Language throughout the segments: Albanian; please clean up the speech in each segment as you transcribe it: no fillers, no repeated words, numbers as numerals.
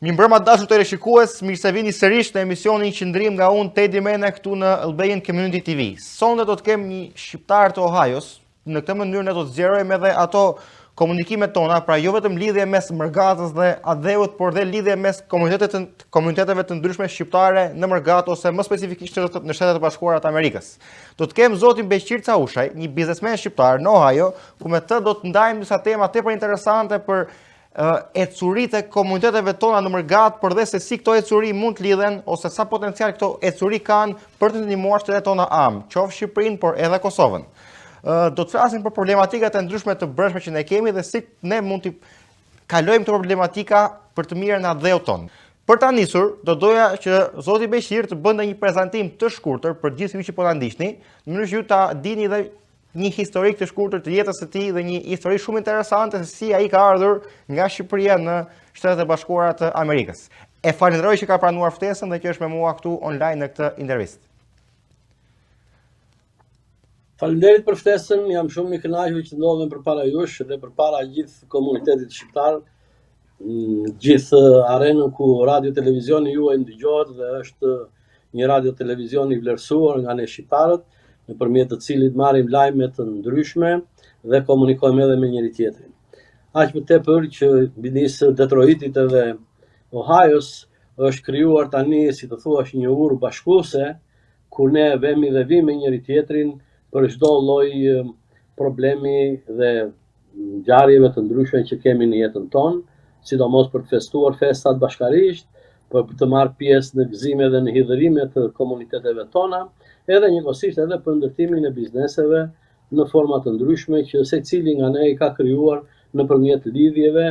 Mirëmbrëma të dashur teleshikues, mirë se vini sërish në emisionin Qëndrim nga unë Tedi Mena këtu në Albanian Community TV. Sonte do të kem një shqiptar të Ohios. Në këtë mënyrë ne do të zgjerojmë edhe ato komunikimet tona, pra jo vetëm lidhje mes mërgatës dhe atdheut, por dhe lidhje mes komuniteteve të, komuniteteve të ndryshme shqiptare në mërgatë ose më specifikisht në Shtetet e Bashkuara të Amerikës. Do të kem zotin Beqir Caushaj, një biznesmen shqiptar në Ohio, ku me të do të ndajmë disa tema tepër interesante për ecuritë e komuniteteve tona në mërgatë, por dhe se si këto ecuri mund të lidhen ose sa potencial këto ecuri kanë për të ndihmuar shtetet tona amë, qoftë Shqipërinë, por edhe Kosovën. Do të flasim për problematikat e ndryshme të brendshme që ne kemi dhe si ne mund t'i kalojmë këto problematika për të mirën e atdheut tonë. Për ta nisur, do doja që zoti Beqir të bënte një prezantim të shkurtër për gjithë ju që po na ndiqni, në mënyrë që ju ta dini dhe një historik të shkurtër të jetës së tij dhe një histori shumë interesante se si ai ka ardhur nga Shqipëria në Shtetet e Bashkuara të Amerikës. E falenderoj që ka pranuar ftesën dhe që është me mua këtu online në këtë intervistë. Faleminderit për ftesën, jam shumë i kënaqur që ndodhem përpara jush dhe përpara gjithë komunitetit shqiptar, gjithë arenën ku radio televizioni juaj ndëgjohet dhe është një radio televizion i vlerësuar nga ne shqiptarët, nëpërmjet të cilit marrim lajme të ndryshme dhe komunikojmë edhe me njëri tjetrin. Aq më tepër që midis Detroitit edhe Ohios është krijuar tani, si të thuash, një urë bashkuese ku ne vemi dhe vijmë me njëri tjetrin për çdo lloj problemi dhe ngjarjeve të ndryshme që kemi në jetën tonë, sidomos për të festuar festat bashkarisht, për të marrë pjesë në gëzime dhe në hidhërime të komuniteteve tona, edhe njëkohësisht edhe për ndërtimin e bizneseve në forma të ndryshme që secili nga ne i ka krijuar nëpërmjet lidhjeve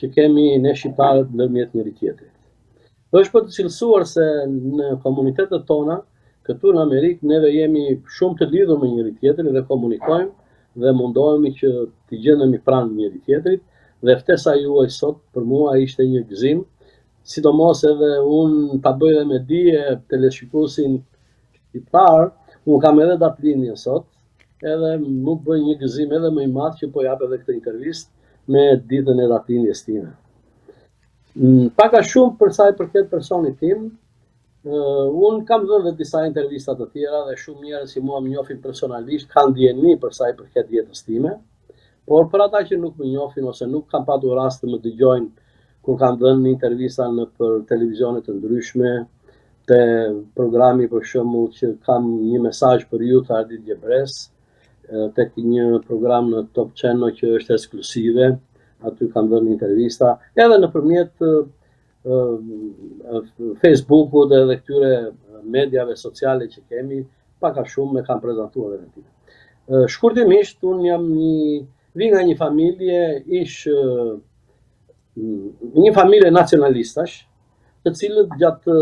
që kemi ne shqiptarët ndërmjet njëri tjetrit. Është për të cilësuar se në komunitetet tona, këtu në Amerikë, neve jemi shumë të lidhur me njëri tjetrin dhe komunikojmë dhe mundohemi që të gjendemi pranë njëri tjetrit dhe ftesa juaj sot për mua ishte një gëzim, sidomos edhe unë ta bëj dhe me dije teleshikuesin shqiptar, unë kam edhe datëlindjen sot, edhe m'u bë një gëzim edhe më i madh që po jap edhe këtë intervistë me ditën e datëlindjes time. Pak a shumë për sa i përket personit tim, unë kam dhënë dhe disa intervista të tjera dhe shumë njerëz që mua më njohin personalisht kanë dijeni për sa i përket jetës time, por për ata që nuk më njohin ose nuk kanë patur rast të më dëgjojnë kur kam dhënë intervista nëpër televizione të ndryshme, te programi për shembull që kam një mesazh për ju të Ardit Gjebres, tek një program në Top Channel që është ekskluzive, aty kam dhënë intervista, edhe nëpërmjet Facebookut edhe këtyre mediave sociale që kemi, pak a shumë e kam prezantuar veten time. Shkurtimisht, unë jam një, vij nga një familje ish një familje nacionalistash, të cilët gjatë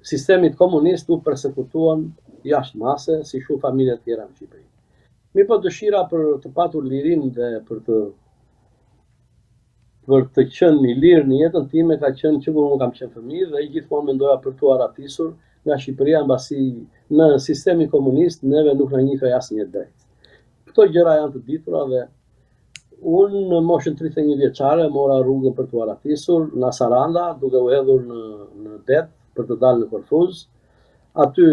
sistemit komunist u persekutuan jashtë mase, si shumë familje të tjera në Shqipëri. Mirëpo dëshira për të patur lirinë dhe për të për të qenë i lirë në jetën time ka qenë që kur unë kam qenë fëmijë dhe gjithmonë mendoja për t'u arratisur nga Shqipëria mbasi në sistemin komunist neve nuk na njihej asnjë e drejtë. Këto gjëra janë të ditura dhe Unë në moshën 31 vjeçare mora rrugën për t'u arratisur nga Saranda, duke u hedhur në në det për të dalë në Korfuz. Aty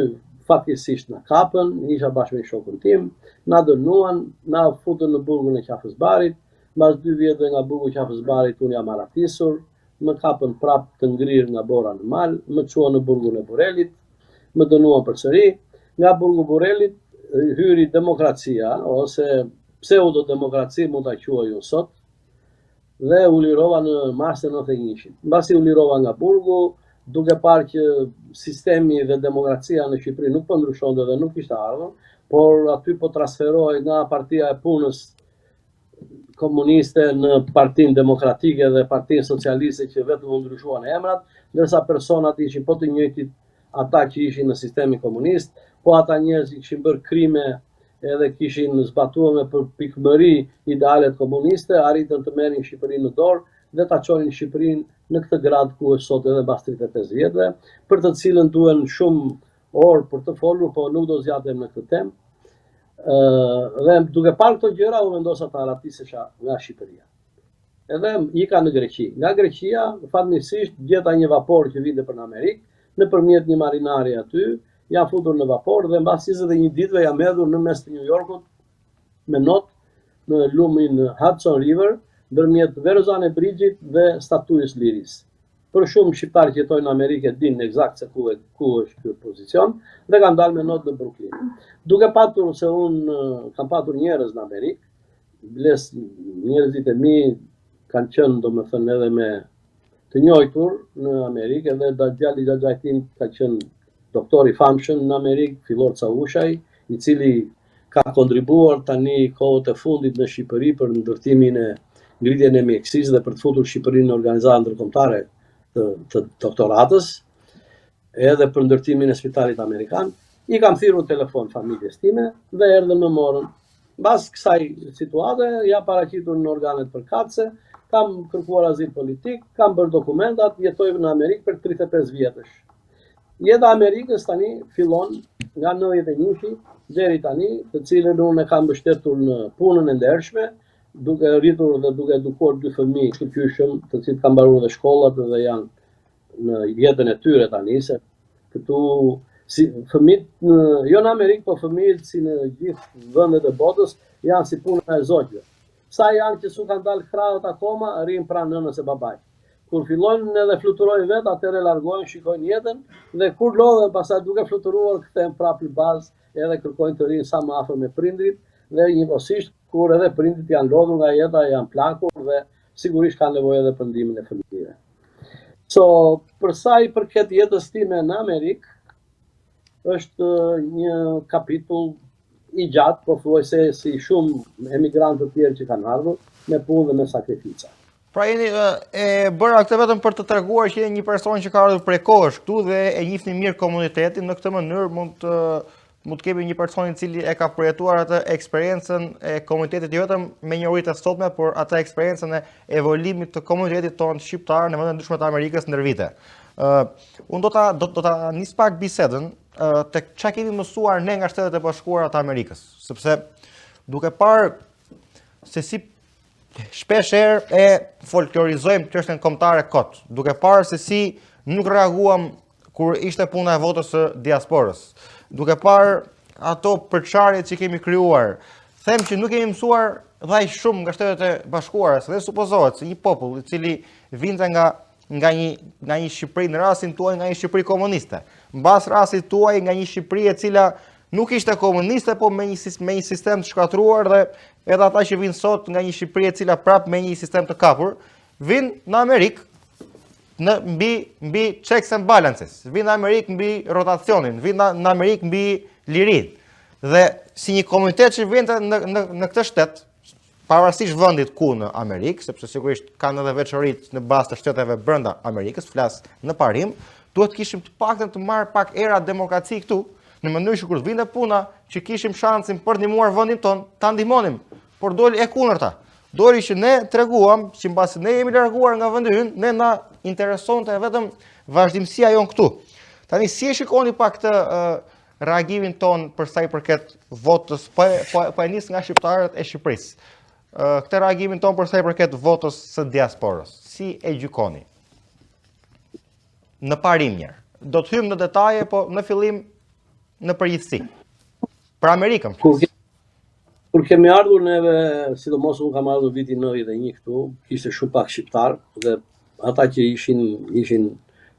fatkeqësisht na kapën, isha bashkë me shokun tim, na dënuan, na futën në burgun e Qafës Barit. Mbas dy vjetëve nga burgu i Qafës Barit unë jam arratisur, më kapën prapë të ngrirë nga bora në mal, më çuan në burgun e Burrelit, më dënuan përsëri. Nga burgu i Burrelit hyri demokracia ose pseudodemokraci mund ta quaj unë sot dhe u lirova në mars të 91-shit. Mbasi u lirova nga burgu, duke parë që sistemi dhe demokracia në Shqipëri nuk po ndryshonte dhe nuk ishte ardhur, por aty po transferohej nga Partia e Punës komuniste në Partinë Demokratike dhe Partinë Socialiste që vetëm u ndryshuan emrat, ndërsa personat ishin po të njëjtit ata që ishin në sistemin komunist, po ata njerëz që kishin bërë krime edhe kishin zbatuar me përpikmëri idealet komuniste, arritën të merrin Shqipërinë në dorë dhe ta çonin Shqipërinë në këtë gradë ku është sot edhe mbas 35 vjetëve, për të cilën duhen shumë orë për të folur, po nuk do zgjatem në këtë temë. Ë dhe duke parë këto gjëra u vendosa të arratisesha nga Shqipëria. Edhe ika në Greqi. Nga Greqia, fatmirësisht gjeta një vapor që vinte për në Amerikë, nëpërmjet një marinari aty, jam futur në vapor dhe mbas 21 ditëve jam hedhur në mes të New Yorkut me not në lumin Hudson River, ndërmjet Verrazano Bridge-it dhe Statujës Lirisë. Për shumë shqiptarë që jetojnë në Amerikë e dinë eksakt se ku e ku është ky pozicion dhe kam dalë me not në Brooklyn. Duke patur se unë kam patur njerëz në Amerikë, bles njerëzit e mi kanë qenë domethënë edhe me të njohur në Amerikë edhe da djali i xhaxhait tim ka qenë doktor i famshëm në Amerikë, Fillor Caushaj, i cili ka kontribuar tani kohët e fundit në Shqipëri për ndërtimin e ngritjen e mjekësisë dhe për të futur Shqipërinë në organizatën ndërkombëtare të, të doktoratës, edhe për ndërtimin e spitalit amerikan. I kam thirrur në telefon familjes time dhe erdhën më morën. Mbas kësaj situate, jam paraqitur në organet përkatëse, kam kërkuar azil politik, kam bërë dokumentat, jetoj në Amerikë për 35 vjetësh. Jeta e Amerikës tani fillon nga 91-shi deri tani, të cilën unë e kam mbështetur në punën e ndershme, duke rritur dhe duke edukuar dy fëmijë shkëlqyeshëm, të cilët kanë mbaruar dhe shkollat dhe janë në jetën e tyre tani, se këtu si fëmijët në, jo në Amerikë, po fëmijët si në gjithë vendet e botës janë si puna e zogjve. Sa janë që s'u kanë dalë krahët akoma, rrinë pranë nënës e babait. Kur fillojnë edhe fluturojnë vetë, atëherë largohen, shikojnë jetën dhe kur lodhen pastaj duke fluturuar kthehen prapë në bazë edhe kërkojnë të rrinë sa më afër me prindrit dhe njëkohësisht kur edhe prindrit janë lodhur nga jeta, janë plakur dhe sigurisht kanë nevojë edhe për ndihmën e fëmijëve. So, për sa i përket jetës time në Amerikë, është një kapitull i gjatë, pothuajse si shumë emigrantë të tjerë që kanë ardhur me punë dhe me sakrifica. Pra jeni e bëra këtë vetëm për të treguar që jeni një person që ka ardhur prej kohësh këtu dhe e njihni mirë komunitetin, në këtë mënyrë mund të mund të kemi një person i cili e ka përjetuar atë eksperiencën e komunitetit jo vetëm me njohuritë e sotme, por atë eksperiencën e evolimit të komunitetit tonë shqiptar në vende të ndryshme të Amerikës ndër vite. Ë uh, unë do ta do, do ta nis pak bisedën uh, tek çka kemi mësuar ne nga Shtetet e Bashkuara të Amerikës, sepse duke parë se si Shpesh herë e folklorizojmë çështjen kombëtare kot, duke parë se si nuk reaguam kur ishte puna e votës së diasporës, duke parë ato përçarjet që kemi krijuar, them që nuk kemi mësuar dhe aq shumë nga Shtetet e Bashkuara, se dhe supozohet se një popull i cili vinte nga nga një nga një Shqipëri në rastin tuaj nga një Shqipëri komuniste. Mbas rastit tuaj nga një Shqipëri e cila nuk ishte komuniste, po me një me një sistem të shkatërruar dhe edhe ata që vijnë sot nga një Shqipëri e cila prap me një sistem të kapur, vijnë në Amerikë në mbi mbi checks and balances, vijnë në Amerikë mbi rotacionin, vijnë në, në Amerikë mbi lirinë. Dhe si një komunitet që vinte në në në këtë shtet, pavarësisht vendit ku në Amerikë, sepse sigurisht kanë edhe veçoritë në bazë të shteteve brenda Amerikës, flas në parim, duhet të kishim të paktën të marrë pak era demokraci këtu, në mënyrë që kur të vinte puna që kishim shansin për të ndihmuar vendin tonë, ta ndihmonim. Por doli e kundërta. Doli që ne treguam që mbasi ne jemi larguar nga vendi ynë, ne na interesonte vetëm vazhdimësia jonë këtu. Tani si e shikoni pak këtë uh, reagimin tonë për sa i përket votës, po e, po, po e nis nga shqiptarët e Shqipërisë. Këtë reagimin tonë për sa i përket votës së diasporës, si e gjykoni? Në parim njëherë. Do të hyjmë në detaje, po në fillim në përgjithësi. Për Amerikën. Kur, kur kemi ardhur neve, sidomos unë kam ardhur vitin 91 këtu, kishte shumë pak shqiptarë dhe ata që ishin ishin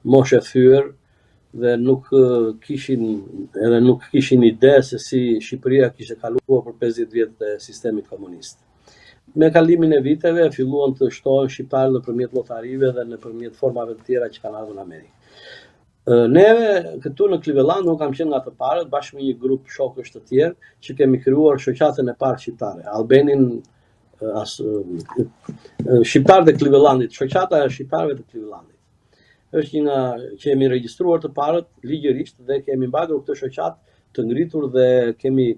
moshë e thyer, dhe nuk kishin edhe nuk kishin ide se si Shqipëria kishte kaluar për 50 vjet e sistemit komunist. Me kalimin e viteve filluan të shtohen shqiptarët nëpërmjet lotarive dhe nëpërmjet formave të tjera që kanë ardhur në Amerikë. Neve këtu në Cleveland unë kam qenë nga të parët bashkë me një grup shokësh të tjerë që kemi krijuar shoqatën e parë shqiptare, Albanian as shqiptarët e Clevelandit, shoqata e shqiptarëve të Clevelandit. Është një nga që jemi regjistruar të parët ligjërisht dhe kemi mbajtur këtë shoqatë të ngritur dhe kemi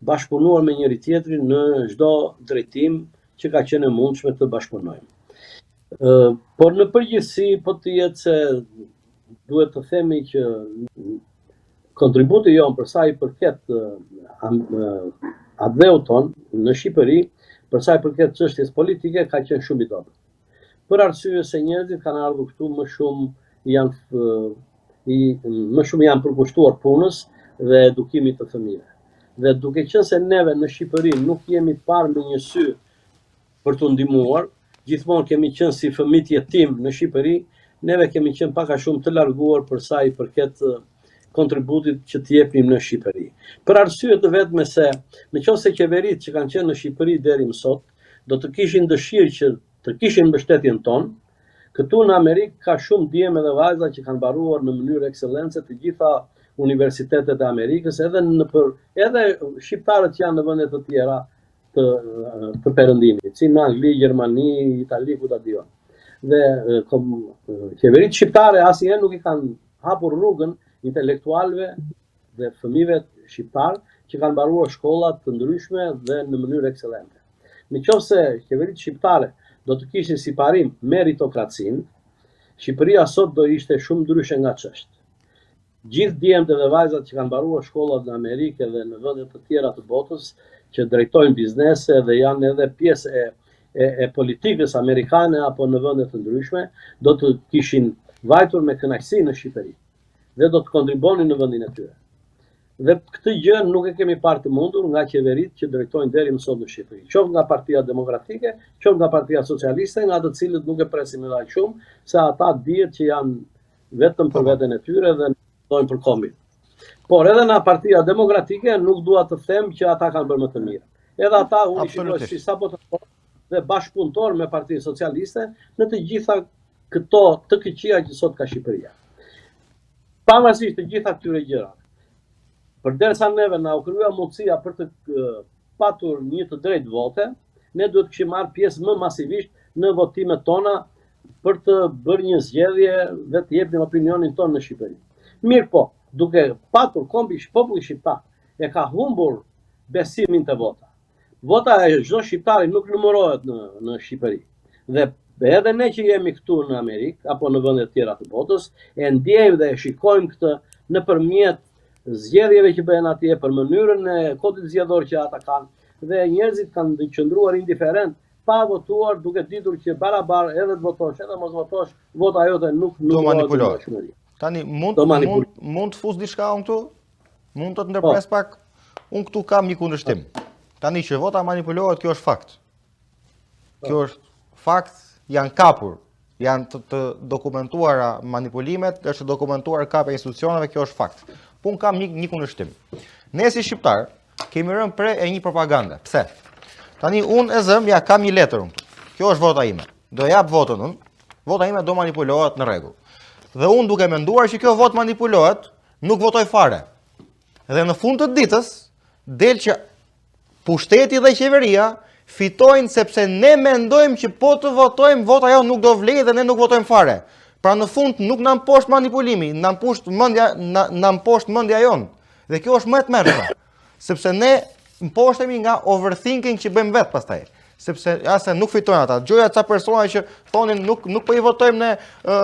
bashkëpunuar me njëri tjetrin në çdo drejtim që ka qenë e mundshme të bashkëpunojmë. Ë, por në përgjithësi po të jetë se duhet të themi që kontributi jonë për sa i përket atdheut tonë në Shqipëri, për sa i përket çështjes politike ka qenë shumë i dobët. Për arsye se njerëzit kanë ardhur këtu më shumë janë i më shumë janë përkushtuar punës dhe edukimit të fëmijëve. Dhe duke qenë se neve në Shqipëri nuk jemi parë me një sy për t'u ndihmuar, gjithmonë kemi qenë si fëmijët jetim në Shqipëri, neve kemi qenë pak a shumë të larguar për sa i përket kontributit që të jepnim në Shqipëri. Për arsye të vetme se në qoftë se qeveritë që kanë qenë në Shqipëri deri më sot do të kishin dëshirë që të kishin mbështetjen tonë, këtu në Amerikë ka shumë djem edhe vajza që kanë mbaruar në mënyrë ekselence të gjitha universitetet e Amerikës, edhe nëpër edhe shqiptarët që janë në vende të tjera të të perëndimit, si në Angli, Gjermani, Itali, ku ta di unë. Dhe kom, qeveritë shqiptare asnjëherë nuk i kanë hapur rrugën intelektualëve dhe fëmijëve shqiptarë që kanë mbaruar shkolla të ndryshme dhe në mënyrë ekselente. Në qoftë se qeveritë shqiptare do të kishin si parim meritokracinë, Shqipëria sot do ishte shumë ndryshe nga ç'është. Gjithë djemtë dhe vajzat që kanë mbaruar shkollat në Amerikë dhe në vende të tjera të botës, që drejtojnë biznese dhe janë edhe pjesë e e, e politikës amerikane apo në vende të ndryshme, do të kishin vajtur me kënaqësi në Shqipëri dhe do të kontribuonin në vendin e tyre. Dhe këtë gjë nuk e kemi parë të mundur nga qeveritë që drejtojnë deri më sot në Shqipëri, qoftë nga Partia Demokratike, qoftë nga Partia Socialiste, nga të cilët nuk e presim edhe aq shumë, se ata dihet që janë vetëm për po, po. veten e tyre dhe mendojnë për kombin. Por edhe nga Partia Demokratike nuk dua të them që ata kanë bërë më të mirë. Edhe ata unë i shikoj si sabotatorë dhe bashkëpunëtorë me Partinë Socialiste në të gjitha këto të këqija që sot ka Shqipëria. Pavarësisht të gjitha këtyre gjërave, përderisa neve na u krijua mundësia për të patur një të drejtë vote, ne duhet të kishim marrë pjesë më masivisht në votimet tona për të bërë një zgjedhje dhe të jepnim opinionin tonë në Shqipëri. Mirëpo, duke patur kombi populli shqiptar e ka humbur besimin te vota. Vota e çdo shqiptari nuk numërohet në në Shqipëri. Dhe edhe ne që jemi këtu në Amerikë apo në vende të tjera të botës, e ndjejmë dhe e shikojmë këtë nëpërmjet zgjedhjeve që bëhen atje për mënyrën e kodit zgjedhor që ata kanë dhe njerëzit kanë qëndruar indiferent pa votuar duke ditur që barabar edhe të votosh edhe mos votosh, vota jote nuk do manipulohet. Tani mund mund mund të fus diçka unë këtu? Mund të të ndërpres po. pak? Unë këtu kam një kundërshtim. Tani që vota manipulohet, kjo është fakt. Po. Kjo është fakt, janë kapur, janë të, të dokumentuara manipulimet, është dokumentuar kapja e institucioneve, kjo është fakt. Po unë kam një, një kundërshtim. Ne si shqiptarë, kemi rënë pre e një propagande. Pse? Tani unë e zëm, ja kam një letër unë. Kjo është vota ime. Do jap votën unë. Vota ime do manipulohet në rregull. Dhe unë duke menduar që kjo votë manipulohet, nuk votoj fare. Dhe në fund të ditës, del që pushteti dhe qeveria fitojnë sepse ne mendojmë që po të votojmë, vota jonë nuk do vlejë dhe ne nuk votojmë fare. Pra në fund nuk na mposht manipulimi, na mposht mendja, na, na mposht mendja jonë. Dhe kjo është më e tmerrshme, sepse ne mposhtemi nga overthinking që bëjmë vetë pastaj. Sepse ase nuk fitojnë ata. Gjoja ca persona që thonin nuk nuk po i votojmë ne ë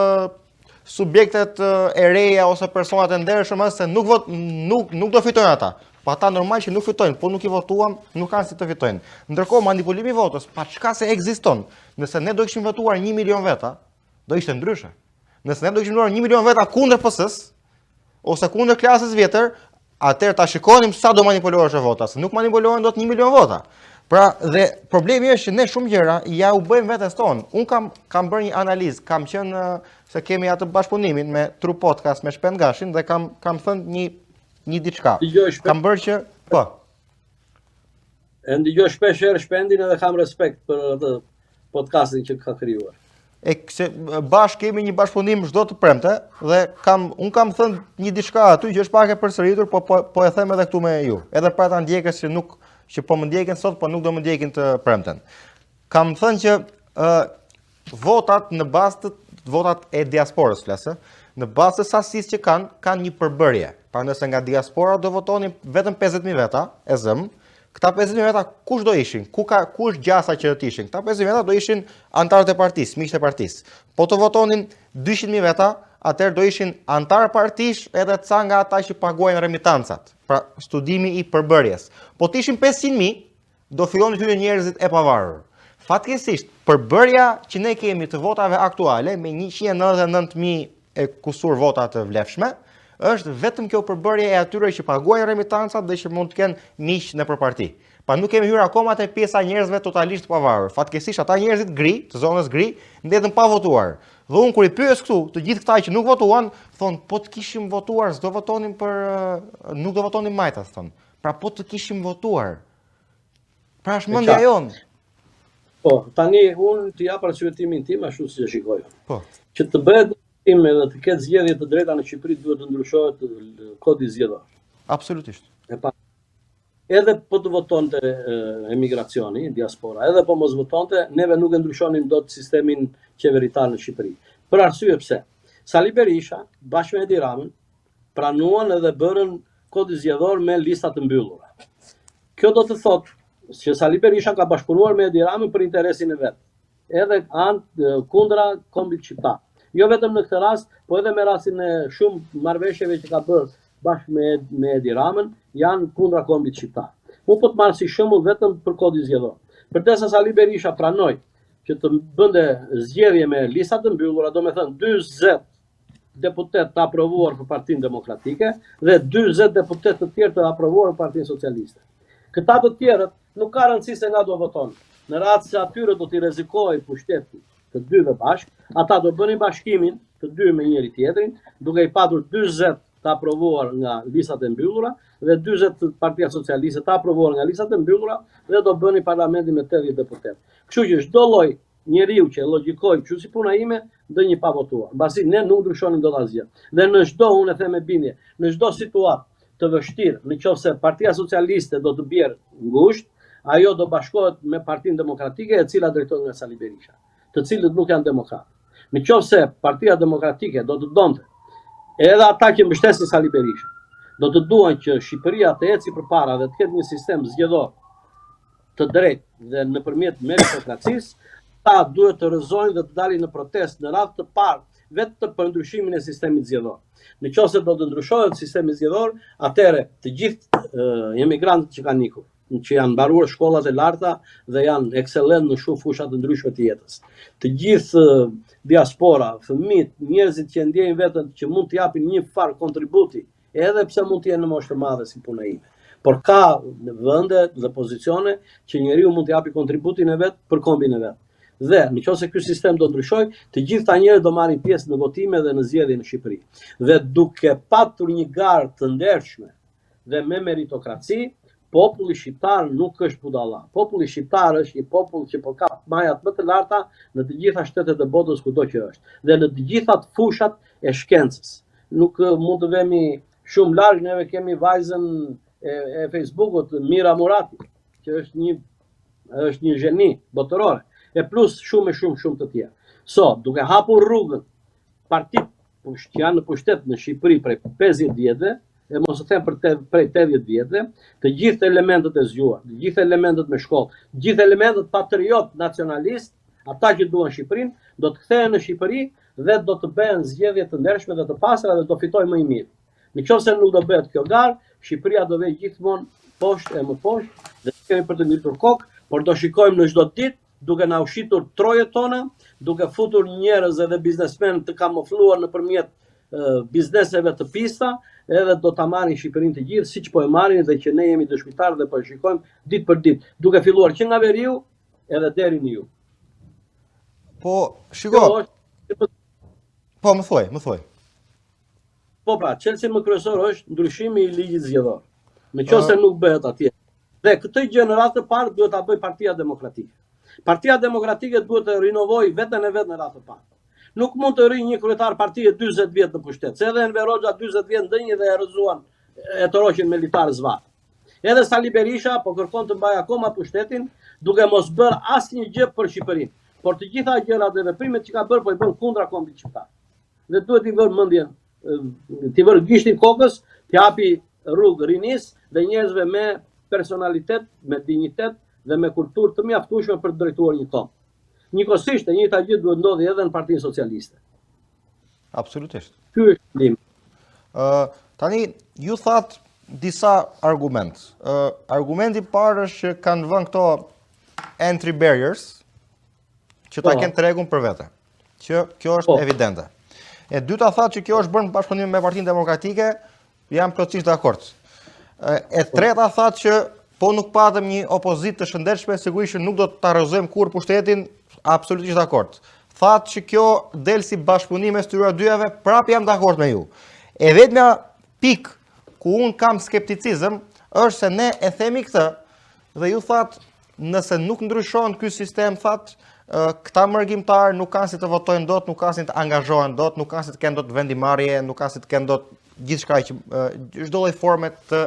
subjektet e reja ose personat e ndershëm se nuk vot nuk nuk do fitojnë ata. Po ata normal që nuk fitojnë, po nuk i votuam, nuk kanë si të fitojnë. Ndërkohë manipulimi i votës, pa çka se ekziston. Nëse ne do kishim votuar 1 milion veta, do ishte ndryshe. Nëse ne do kishim votuar 1 milion veta kundër PS-së ose kundër klasës vjetër, atëherë ta shikonim sa do manipuloheshe vota, se nuk manipulohen dot 1 milion vota. Pra, dhe problemi është që ne shumë gjëra ja u bëjmë vetes tonë. Unë kam kam bërë një analizë, kam qenë se kemi atë bashkëpunimin me True Podcast me Shpend Gashin dhe kam kam thënë një një diçka. Kam bërë që po. E ndëgjoj shpesh herë Shpendin edhe kam respekt për atë podcastin që ka krijuar. E se bashkë kemi një bashkëpunim çdo të premte dhe kam un kam thënë një diçka aty që është pak e përsëritur, po po, po e them edhe këtu me ju. Edhe për ata ndjekës që nuk që po më ndjekin sot, po nuk do më ndjekin të premten. Kam thënë që ë votat në bazë të votat e diasporës flas, në bazë të sasisë që kanë, kanë një përbërje. Pra nëse nga diaspora do votonin vetëm 50000 veta, e zëm, këta 50000 veta kush do ishin? Ku ka ku është gjasa që do të ishin? Këta 50000 veta do ishin anëtarët e partisë, miqtë e partisë. Po të votonin 200000 veta, atëherë do ishin anëtarë partish edhe ca nga ata që paguajnë remitancat. Pra studimi i përbërjes. Po të ishin 500000, do fillonin të hyjnë njerëzit e pavarur. Fatkeqësisht, përbërja që ne kemi të votave aktuale me 199.000 e kusur vota të vlefshme, është vetëm kjo përbërje e atyre që paguajnë remitancat dhe që mund të kenë miq nëpër parti. Pa nuk kemi hyrë akoma te pjesa e njerëzve totalisht të pavarur. Fatkeqësisht ata njerëzit gri, të zonës gri, ndetën pa votuar. Dhe unë kur i pyes këtu, të gjithë këta që nuk votuan, thonë po të kishim votuar, s'do votonim për nuk do votonim majtas, thonë. Pra po të kishim votuar. Pra është mendja jonë. Po, tani unë të jap arsyetimin tim ashtu si e shikoj. Po. Që të bëhet tim edhe të ketë zgjedhje të drejta në Shqipëri duhet të ndryshohet kodi zgjedhor. Absolutisht. E pa. Edhe po të votonte emigracioni, diaspora, edhe po mos votonte, neve nuk e ndryshonim dot sistemin qeveritar në Shqipëri. Për arsye pse? Sali Berisha, bashkë me Edi Ramën, pranuan edhe bërën kodi zgjedhor me lista të mbyllura. Kjo do të thotë që Sali Berisha ka bashkëpunuar me Edi Ramën për interesin e vet, edhe anë kundra kombit shqiptar. Jo vetëm në këtë rast, po edhe me rastin e shumë marrëveshjeve që ka bërë bashkë me me Edi Ramën, janë kundra kombit shqiptar. Unë po të marr si shembull vetëm për kodin zgjedhor. Përderisa Sali Berisha pranoi që të bënte zgjedhje me lista të mbyllura, domethënë 40 deputetë të aprovuar për Partinë Demokratike dhe 40 deputetë të tjerë të aprovuar për Partinë Socialiste. Këta të tjerët nuk ka rëndësi se nga do votonin. Në rast se atyre do t'i rrezikohej pushteti të dyve bashkë, ata do bënin bashkimin të dy me njëri tjetrin, duke i patur 40 të aprovuar nga listat e mbyllura dhe 40 të Partia Socialiste të aprovuar nga listat e mbyllura dhe do bënin parlamentin me 80 deputetë. Kështu që çdo lloj njeriu që e logjikoi kështu si puna ime, ndenji pa votuar. Mbasi ne nuk ndryshonim dot asgjë. Dhe në çdo, unë e them me bindje, në çdo situatë të vështirë, në qoftë se Partia Socialiste do të bjerë ngushtë, ajo do bashkohet me Partinë Demokratike, e cila drejtohet nga Sali Berisha, të cilët nuk janë demokratë. Në qoftë se Partia Demokratike do të donte, edhe ata që mbështesin Sali Berisha, do të duan që Shqipëria të eci përpara dhe të ketë një sistem zgjedhor të drejtë dhe nëpërmjet meritokracisë, ata duhet të rrëzojnë dhe të dalin në protestë në radhë të parë vetëm për ndryshimin e sistemit zgjedhor. Në qoftë se do të ndryshohet sistemi zgjedhor, atëherë të gjithë emigrantët që kanë ikur, që janë mbaruar shkollat e larta dhe janë ekselent në shumë fusha të ndryshme të jetës. Të gjithë diaspora, fëmijët, njerëzit që ndjejnë veten që mund të japin një farë kontributi edhe pse mund të jenë në moshë të madhe si puna ime. Por ka vende dhe pozicione që njeriu mund të japi kontributin e vet për kombin e vet. Dhe në qoftë se ky sistem do ndryshojë, të gjithë këta njerëz do marrin pjesë në votime dhe në zgjedhje në Shqipëri. Dhe duke patur një garë të ndershme dhe me meritokraci, populli shqiptar nuk është budalla. Populli shqiptar është një popull që po kap majat më të larta në të gjitha shtetet e botës kudo që është dhe në të gjitha fushat e shkencës. Nuk mund të vemi shumë larg, neve kemi vajzën e, e Facebookut, Mira Murati, që është një është një gjeni botërore, e plus shumë e shumë shumë të tjerë. So, duke hapur rrugën, partitë që janë në pushtet në Shqipëri prej 50 vjetëve, e mos e them për te, prej 80 vjetëve, të gjithë elementët e zgjuar, të gjithë elementët me shkollë, të gjithë elementët patriot nacionalist, ata që duan Shqipërinë, do të kthehen në Shqipëri dhe do të bëhen zgjedhje të ndershme dhe të pastra dhe do fitojë më i mirë. Në qoftë se nuk do bëhet kjo garë, Shqipëria do vejë gjithmonë poshtë e më poshtë dhe kemi për të ngritur kokë, por do shikojmë në çdo ditë duke na u shitur trojet tona, duke futur njerëz edhe biznesmenë të kamufluar nëpërmjet bizneseve të pista, edhe do ta marrin Shqipërinë të gjithë siç po e marrin dhe që ne jemi dëshmitarë dhe po e shikojmë ditë për ditë, duke filluar që nga veriu edhe deri në jug. Po, shiko. Po, më thuaj, më thuaj. Po pra, çelësi më kryesor është ndryshimi i ligjit zgjedhor. Në qoftë se nuk bëhet atje. Dhe këtë gjë në radhë të parë duhet ta bëjë Partia Demokratike. Partia Demokratike duhet të rinovojë veten e vet në radhë të parë. Nuk mund të rrijë një kryetar partie 40 vjet në pushtet, se edhe Enver Hoxha 40 vjet ndenji dhe e rrëzuan e tërhoqën me litar zvarrë. Edhe Sali Berisha po kërkon të mbajë akoma pushtetin, duke mos bërë asnjë gjë për Shqipërinë. Por të gjitha gjërat dhe veprimet që ka bërë po i bën kundra kombit shqiptar. Dhe duhet t'i vërë mendjen, t'i vërë gishtin kokës, t'i hapi rrugë rinisë dhe njerëzve me personalitet, me dinjitet dhe me kulturë të mjaftueshme për të drejtuar një komb. Njëkohësisht e njëjta gjë duhet ndodhi edhe në Partinë Socialiste. Absolutisht. Ky është problemi. Ë uh, tani ju thatë disa argument. Ë uh, argumenti i parë është që kanë vënë këto entry barriers. Që ta po. kenë tregun për vete. Që kjo është po. evidente. E dyta thatë që kjo është bërë në bashkëpunim me Partinë Demokratike, jam plotësisht dakord. E po. treta thatë që po nuk patëm një opozitë të shëndetshme, sigurisht që nuk do ta rrëzojmë kurrë pushtetin, absolutisht dakord. Thatë që kjo del si bashkëpunim mes tyre dyjave, prapë jam dakord me ju. E vetmja pikë ku unë kam skepticizëm është se ne e themi këtë dhe ju thatë nëse nuk ndryshon ky sistem thatë këta mërgimtarë nuk kanë si të votojnë dot, nuk kanë si të angazhohen dot, nuk kanë si të kenë dot vendimmarrje, nuk kanë si të kenë dot gjithçka që çdo lloj forme të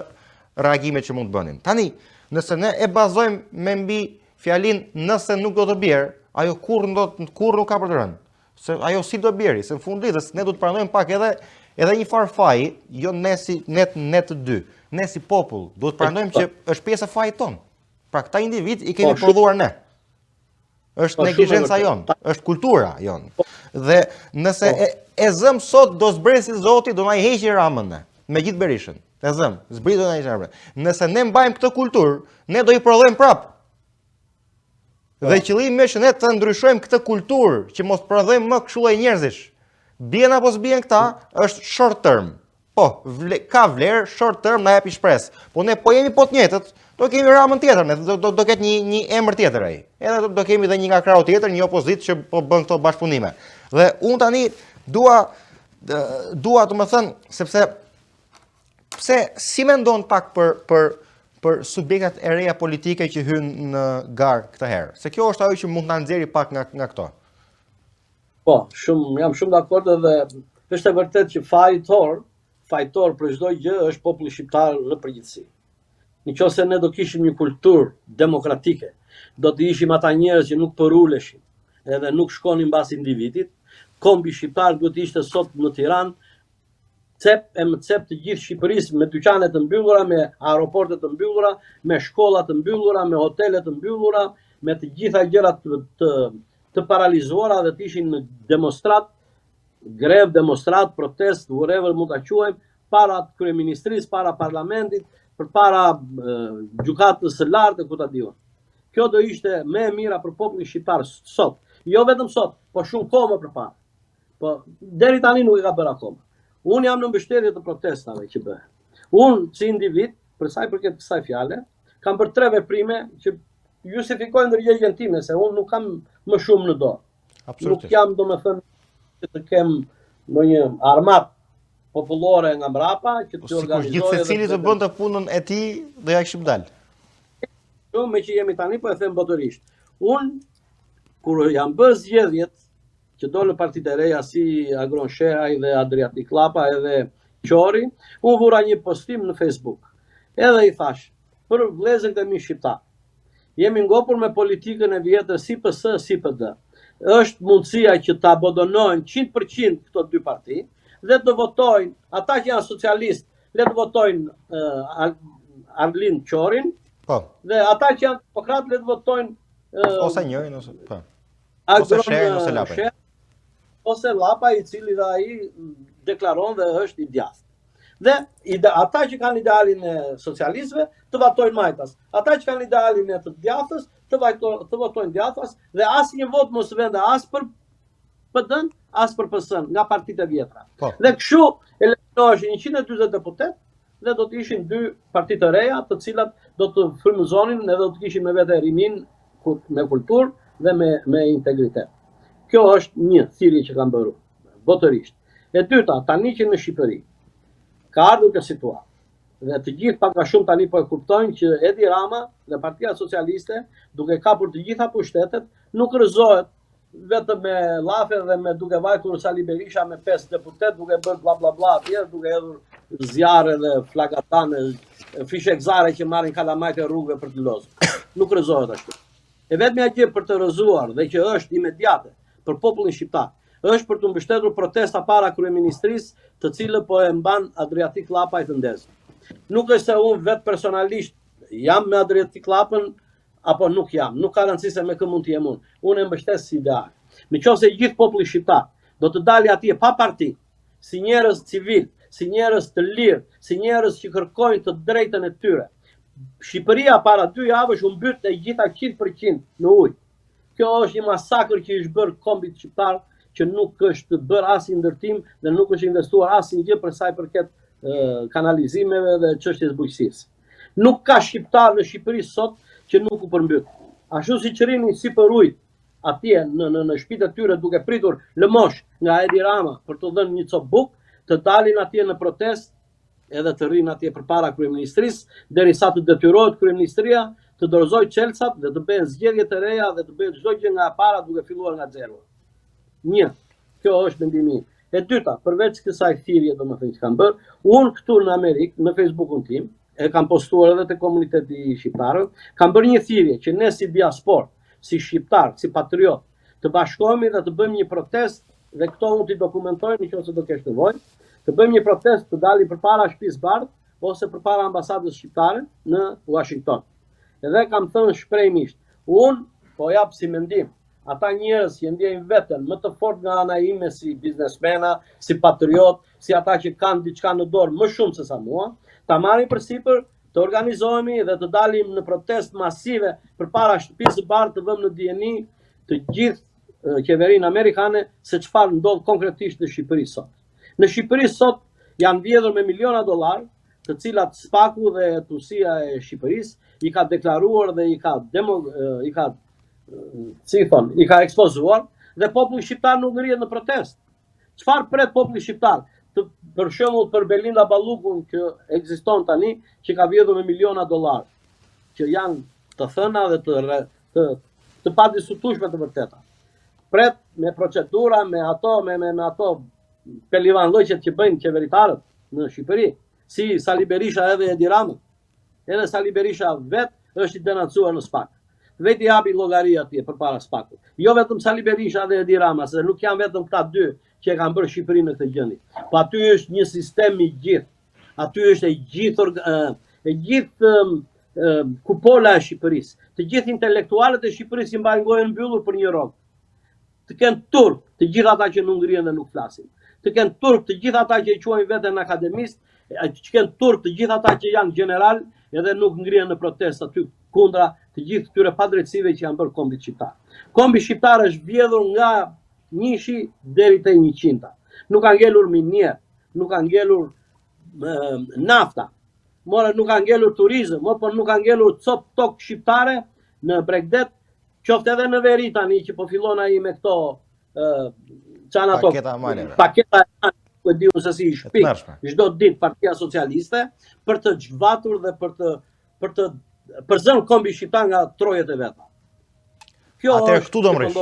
reagimit që mund të bënin. Tani, nëse ne e bazojmë me mbi fjalinë nëse nuk do të bjerë, ajo kurrë do kurrë nuk ka për të rënë. Se ajo si do bjeri, se në fund ditës ne do të pranojmë pak edhe edhe një farë faji, jo ne si ne ne të dy, ne si popull, duhet të pranojmë që është pjesë e fajit tonë. Pra këta individë i kemi po, prodhuar ne. Është po, neglizhenca jonë, është kultura jonë. Po. Dhe nëse po. e, e zëm sot do zbresi Zoti, do na i heqi Ramën ne, me gjithë Berishën. E zëm, zbrit do na i heqi Ramën. Nëse ne mbajmë këtë kulturë, ne do i prodhojmë prapë. Dhe qëllimi është ne të ndryshojmë këtë kulturë, që mos prodhojmë më kështu lloj njerëzish. Bien apo s'bien këta, është short term. Po, vle, ka vlerë, short term na jepi shpresë. Po ne po jemi po të njëjtët, do kemi Ramën tjetër, ne do do, do ketë një një emër tjetër ai. Edhe do, do kemi edhe një nga krahu tjetër, një opozitë që po bën këto bashkëpunime. Dhe unë tani dua dua të më thënë, sepse pse si mendon pak për për për subjektet e reja politike që hynë në garë këtë herë? Se kjo është ajo që mund të na nxjerrë pak nga nga këto. Po, shumë jam shumë dakord edhe është e vërtetë që fajtor, fajtor për çdo gjë është populli shqiptar në përgjithësi. Në qoftë se ne do kishim një kulturë demokratike, do të ishim ata njerëz që nuk përuleshim, edhe nuk shkonim mbas individit, kombi shqiptar duhet të ishte sot në Tiranë cep e më cep të gjithë Shqipërisë me dyqane të mbyllura, me aeroporte të mbyllura, me shkolla të mbyllura, me hotele të mbyllura, me të gjitha gjërat të, të, të paralizuara dhe të ishin në demonstratë, grevë, demonstratë, protestë, whatever mund ta quajmë, para kryeministrisë, para parlamentit, përpara gjykatës së lartë ku ta di unë. Kjo do ishte më e mira për popullin shqiptar sot. Jo vetëm sot, po shumë kohë më përpara. Po deri tani nuk e ka bërë akoma. Unë jam në mbështetje të protestave që bëhen. Unë si individ, për sa i përket kësaj fjale, kam bërë tre veprime që justifikojnë ndërgjegjen time se unë nuk kam më shumë në dorë. Nuk jam domethënë që të kem ndonjë armatë popullore nga mbrapa që të po, organizojë. Gjithsecili të bënte punën e tij do ja kishim dalë. Jo, meqë jemi tani po e them botërisht. Unë kur janë bërë zgjedhjet që dolën partitë e reja si Agron Shehaj dhe Adriatik Llapa edhe Qori, unë vura një postim në Facebook. Edhe i thashë, për vëllezërit e mi shqiptarë, jemi ngopur me politikën e vjetër si PS si PD. Është mundësia që të abandonohen 100% këto dy parti dhe të votojnë ata që janë socialistë, le të votojnë uh, Arlind Qorin, po. dhe ata që janë demokratë le të votojnë uh, ose njërin ose po. Ose Shehajn ose Lapajn. Ose Lapaj i cili dhe ai deklaron dhe është i djathtë. Dhe ide, ata që kanë idealin e socialistëve të votojnë majtas. Ata që kanë idealin e të djathtës të vajto, të votojnë djathtas dhe asnjë votë mos vente as për PD-n, as për PS-n nga partitë e vjetra. Po. Dhe kështu eliminoheshin 140 deputetë dhe do të ishin dy parti të reja, të cilat do të frymëzonin edhe do të kishin me vete rininë me kulturë dhe me me integritet. Kjo është një thirrje që kam bërë botërisht. E dyta, tani që në Shqipëri ka ardhur kjo situatë dhe të gjithë pak a shumë tani po e kuptojnë që Edi Rama dhe Partia Socialiste, duke kapur të gjitha pushtetet, nuk rrëzohet vetëm me llafe dhe me duke vajtur Sali Berisha me pesë deputetë duke bërë bla bla bla atje duke hedhur zjarre dhe flakatane fishekzjarre që marrin kalamajtë e rrugëve për të lozur. Nuk rrëzohet ashtu. E vetmja gjë për të rrëzuar dhe që është imediate për popullin shqiptar është për të mbështetur protesta para kryeministrisë, të cilën po e mban Adriatik Lapaj të ndezur. Nuk është se unë vetë personalisht jam me Adriatik Lapën, apo nuk jam, nuk ka rëndësi se me kë mund të jem unë. Unë e mbështes si ideal. Në qoftë se gjithë populli shqiptar do të dali atje pa parti, si njerëz civil, si njerëz të lirë, si njerëz që kërkojnë të drejtën e tyre. Shqipëria para dy javësh u mbyt e gjitha 100% në ujë. Kjo është një masakër që i është bërë kombit shqiptar, që nuk është bërë asnjë ndërtim dhe nuk është investuar asnjë gjë për sa i përket kanalizimeve dhe çështjes bujqësisë. Nuk ka shqiptar në Shqipëri sot që nuk u përmbyt. Ashtu siç rrinin sipër ujit atje në në në shtëpitë e tyre duke pritur lëmoshë nga Edi Rama për t'u dhënë një copë bukë, të dalin atje në protestë edhe të rrinë atje përpara kryeministrisë, derisa të detyrohet kryeministria të dorëzojë çelësat dhe të bëhen zgjedhje të reja dhe të bëhet çdo gjë nga e para duke filluar nga zero. Një, kjo është mendimi im. E dyta, përveç kësaj thirrje domethënë që kam bërë, unë këtu në Amerikë, në Facebookun tim, e kam postuar edhe te komuniteti i shqiptarëve, kam bërë një thirrje që ne si diasporë, si shqiptarë, si patriotë, të bashkohemi dhe të bëjmë një protestë dhe këto unë t'i dokumentoj në qoftë se do kesh nevojë, të bëjmë një protestë të dalim përpara Shtëpisë së Bardhë ose përpara ambasadës shqiptare në Washington. Edhe kam thënë shprehimisht, unë po jap si mendim, ata njerëz që ndjejnë veten më të fortë nga ana ime si biznesmena, si patriot, si ata që kanë diçka në dorë më shumë se sa mua, ta marrin përsipër, të organizohemi dhe të dalim në protestë masive përpara Shtëpisë së Bardhë të vëmë në dijeni të gjithë qeverinë amerikane se çfarë ndodh konkretisht në Shqipëri sot. Në Shqipëri sot janë vjedhur me miliona dollarë, të cilat SPAK-u dhe hetuesia e Shqipërisë i ka deklaruar dhe i ka demo, i ka si i thonë, i ka ekspozuar dhe populli shqiptar nuk ngrihet në protestë. Çfarë pret populli shqiptar? Të, për shembull për Belinda Ballukun që ekziston tani, që ka vjedhur me miliona dollarë, që janë të thëna dhe të të të padiskutueshme të vërteta. Pret me procedura, me ato, me me, me ato pelivanllëqet që bëjnë qeveritarët në Shqipëri, si Sali Berisha edhe Edi Rama. Edhe Sali Berisha vetë është i denoncuar në SPAK. Vetë i japi llogari atje përpara SPAK-ut. Jo vetëm Sali Berisha dhe Edi Rama, se nuk janë vetëm këta dy që e kanë bërë Shqipërinë në këtë gjendje. Po aty është një sistem i gjithë. Aty është e gjithë e gjithë kupola e Shqipërisë. Të gjithë intelektualët e Shqipërisë që mbajnë gojën mbyllur për një rrogë. Të kenë turp të gjithë ata që nuk ngrihen dhe nuk flasin. Të kenë turp të gjithë ata që e quajnë veten akademistë, të kenë turp të gjithë ata që janë gjeneralë edhe nuk ngrihen në protestë aty kundra të gjithë këtyre padrejtësive që janë bërë kombit shqiptar. Kombi shqiptar është vjedhur nga njëshi deri te njëqinta. Nuk ka ngelur minierë, nuk ka ngelur nafta, more nuk ka ngelur turizëm, mo po nuk ka ngelur copë tokë shqiptare në bregdet Qoftë edhe në veri tani që po fillon ai me këto ë çan ato paketa maleve. Paketa ku e di unë se si i shpik çdo ditë Partia Socialiste për të zhvatur dhe për të për të përzënë kombin shqiptar nga trojet e veta. Kjo Atëherë këtu do mrrish.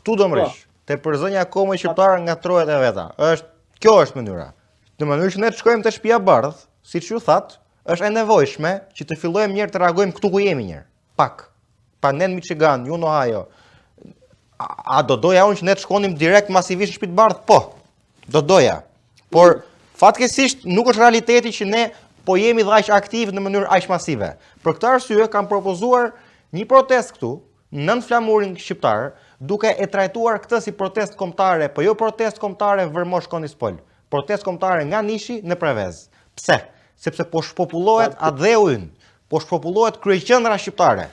Këtu do mrrish. Po. Te përzënia e kombit shqiptar nga trojet e veta. Është kjo është mënyra. Në mënyrë që ne të shkojmë te shtëpia e bardhë, siç ju thatë, është e nevojshme që të fillojmë njëherë të reagojmë këtu ku jemi njëherë. Pak. Pa ne në Michigan, ju në Ohio. A, a do doja unë që ne të shkonim direkt masivisht në shtëpi të bardhë? Po. Do doja. Por fatkeqësisht nuk është realiteti që ne po jemi dhe aq aktiv në mënyrë aq masive. Për këtë arsye kam propozuar një protestë këtu nën flamurin shqiptar, duke e trajtuar këtë si protestë kombëtare, po jo protestë kombëtare Vermosh Konispol. Protestë kombëtare nga Nishi në Prevezë. Pse? Sepse po shpopullohet atdheu ynë, po shpopullohet kryeqendra shqiptare.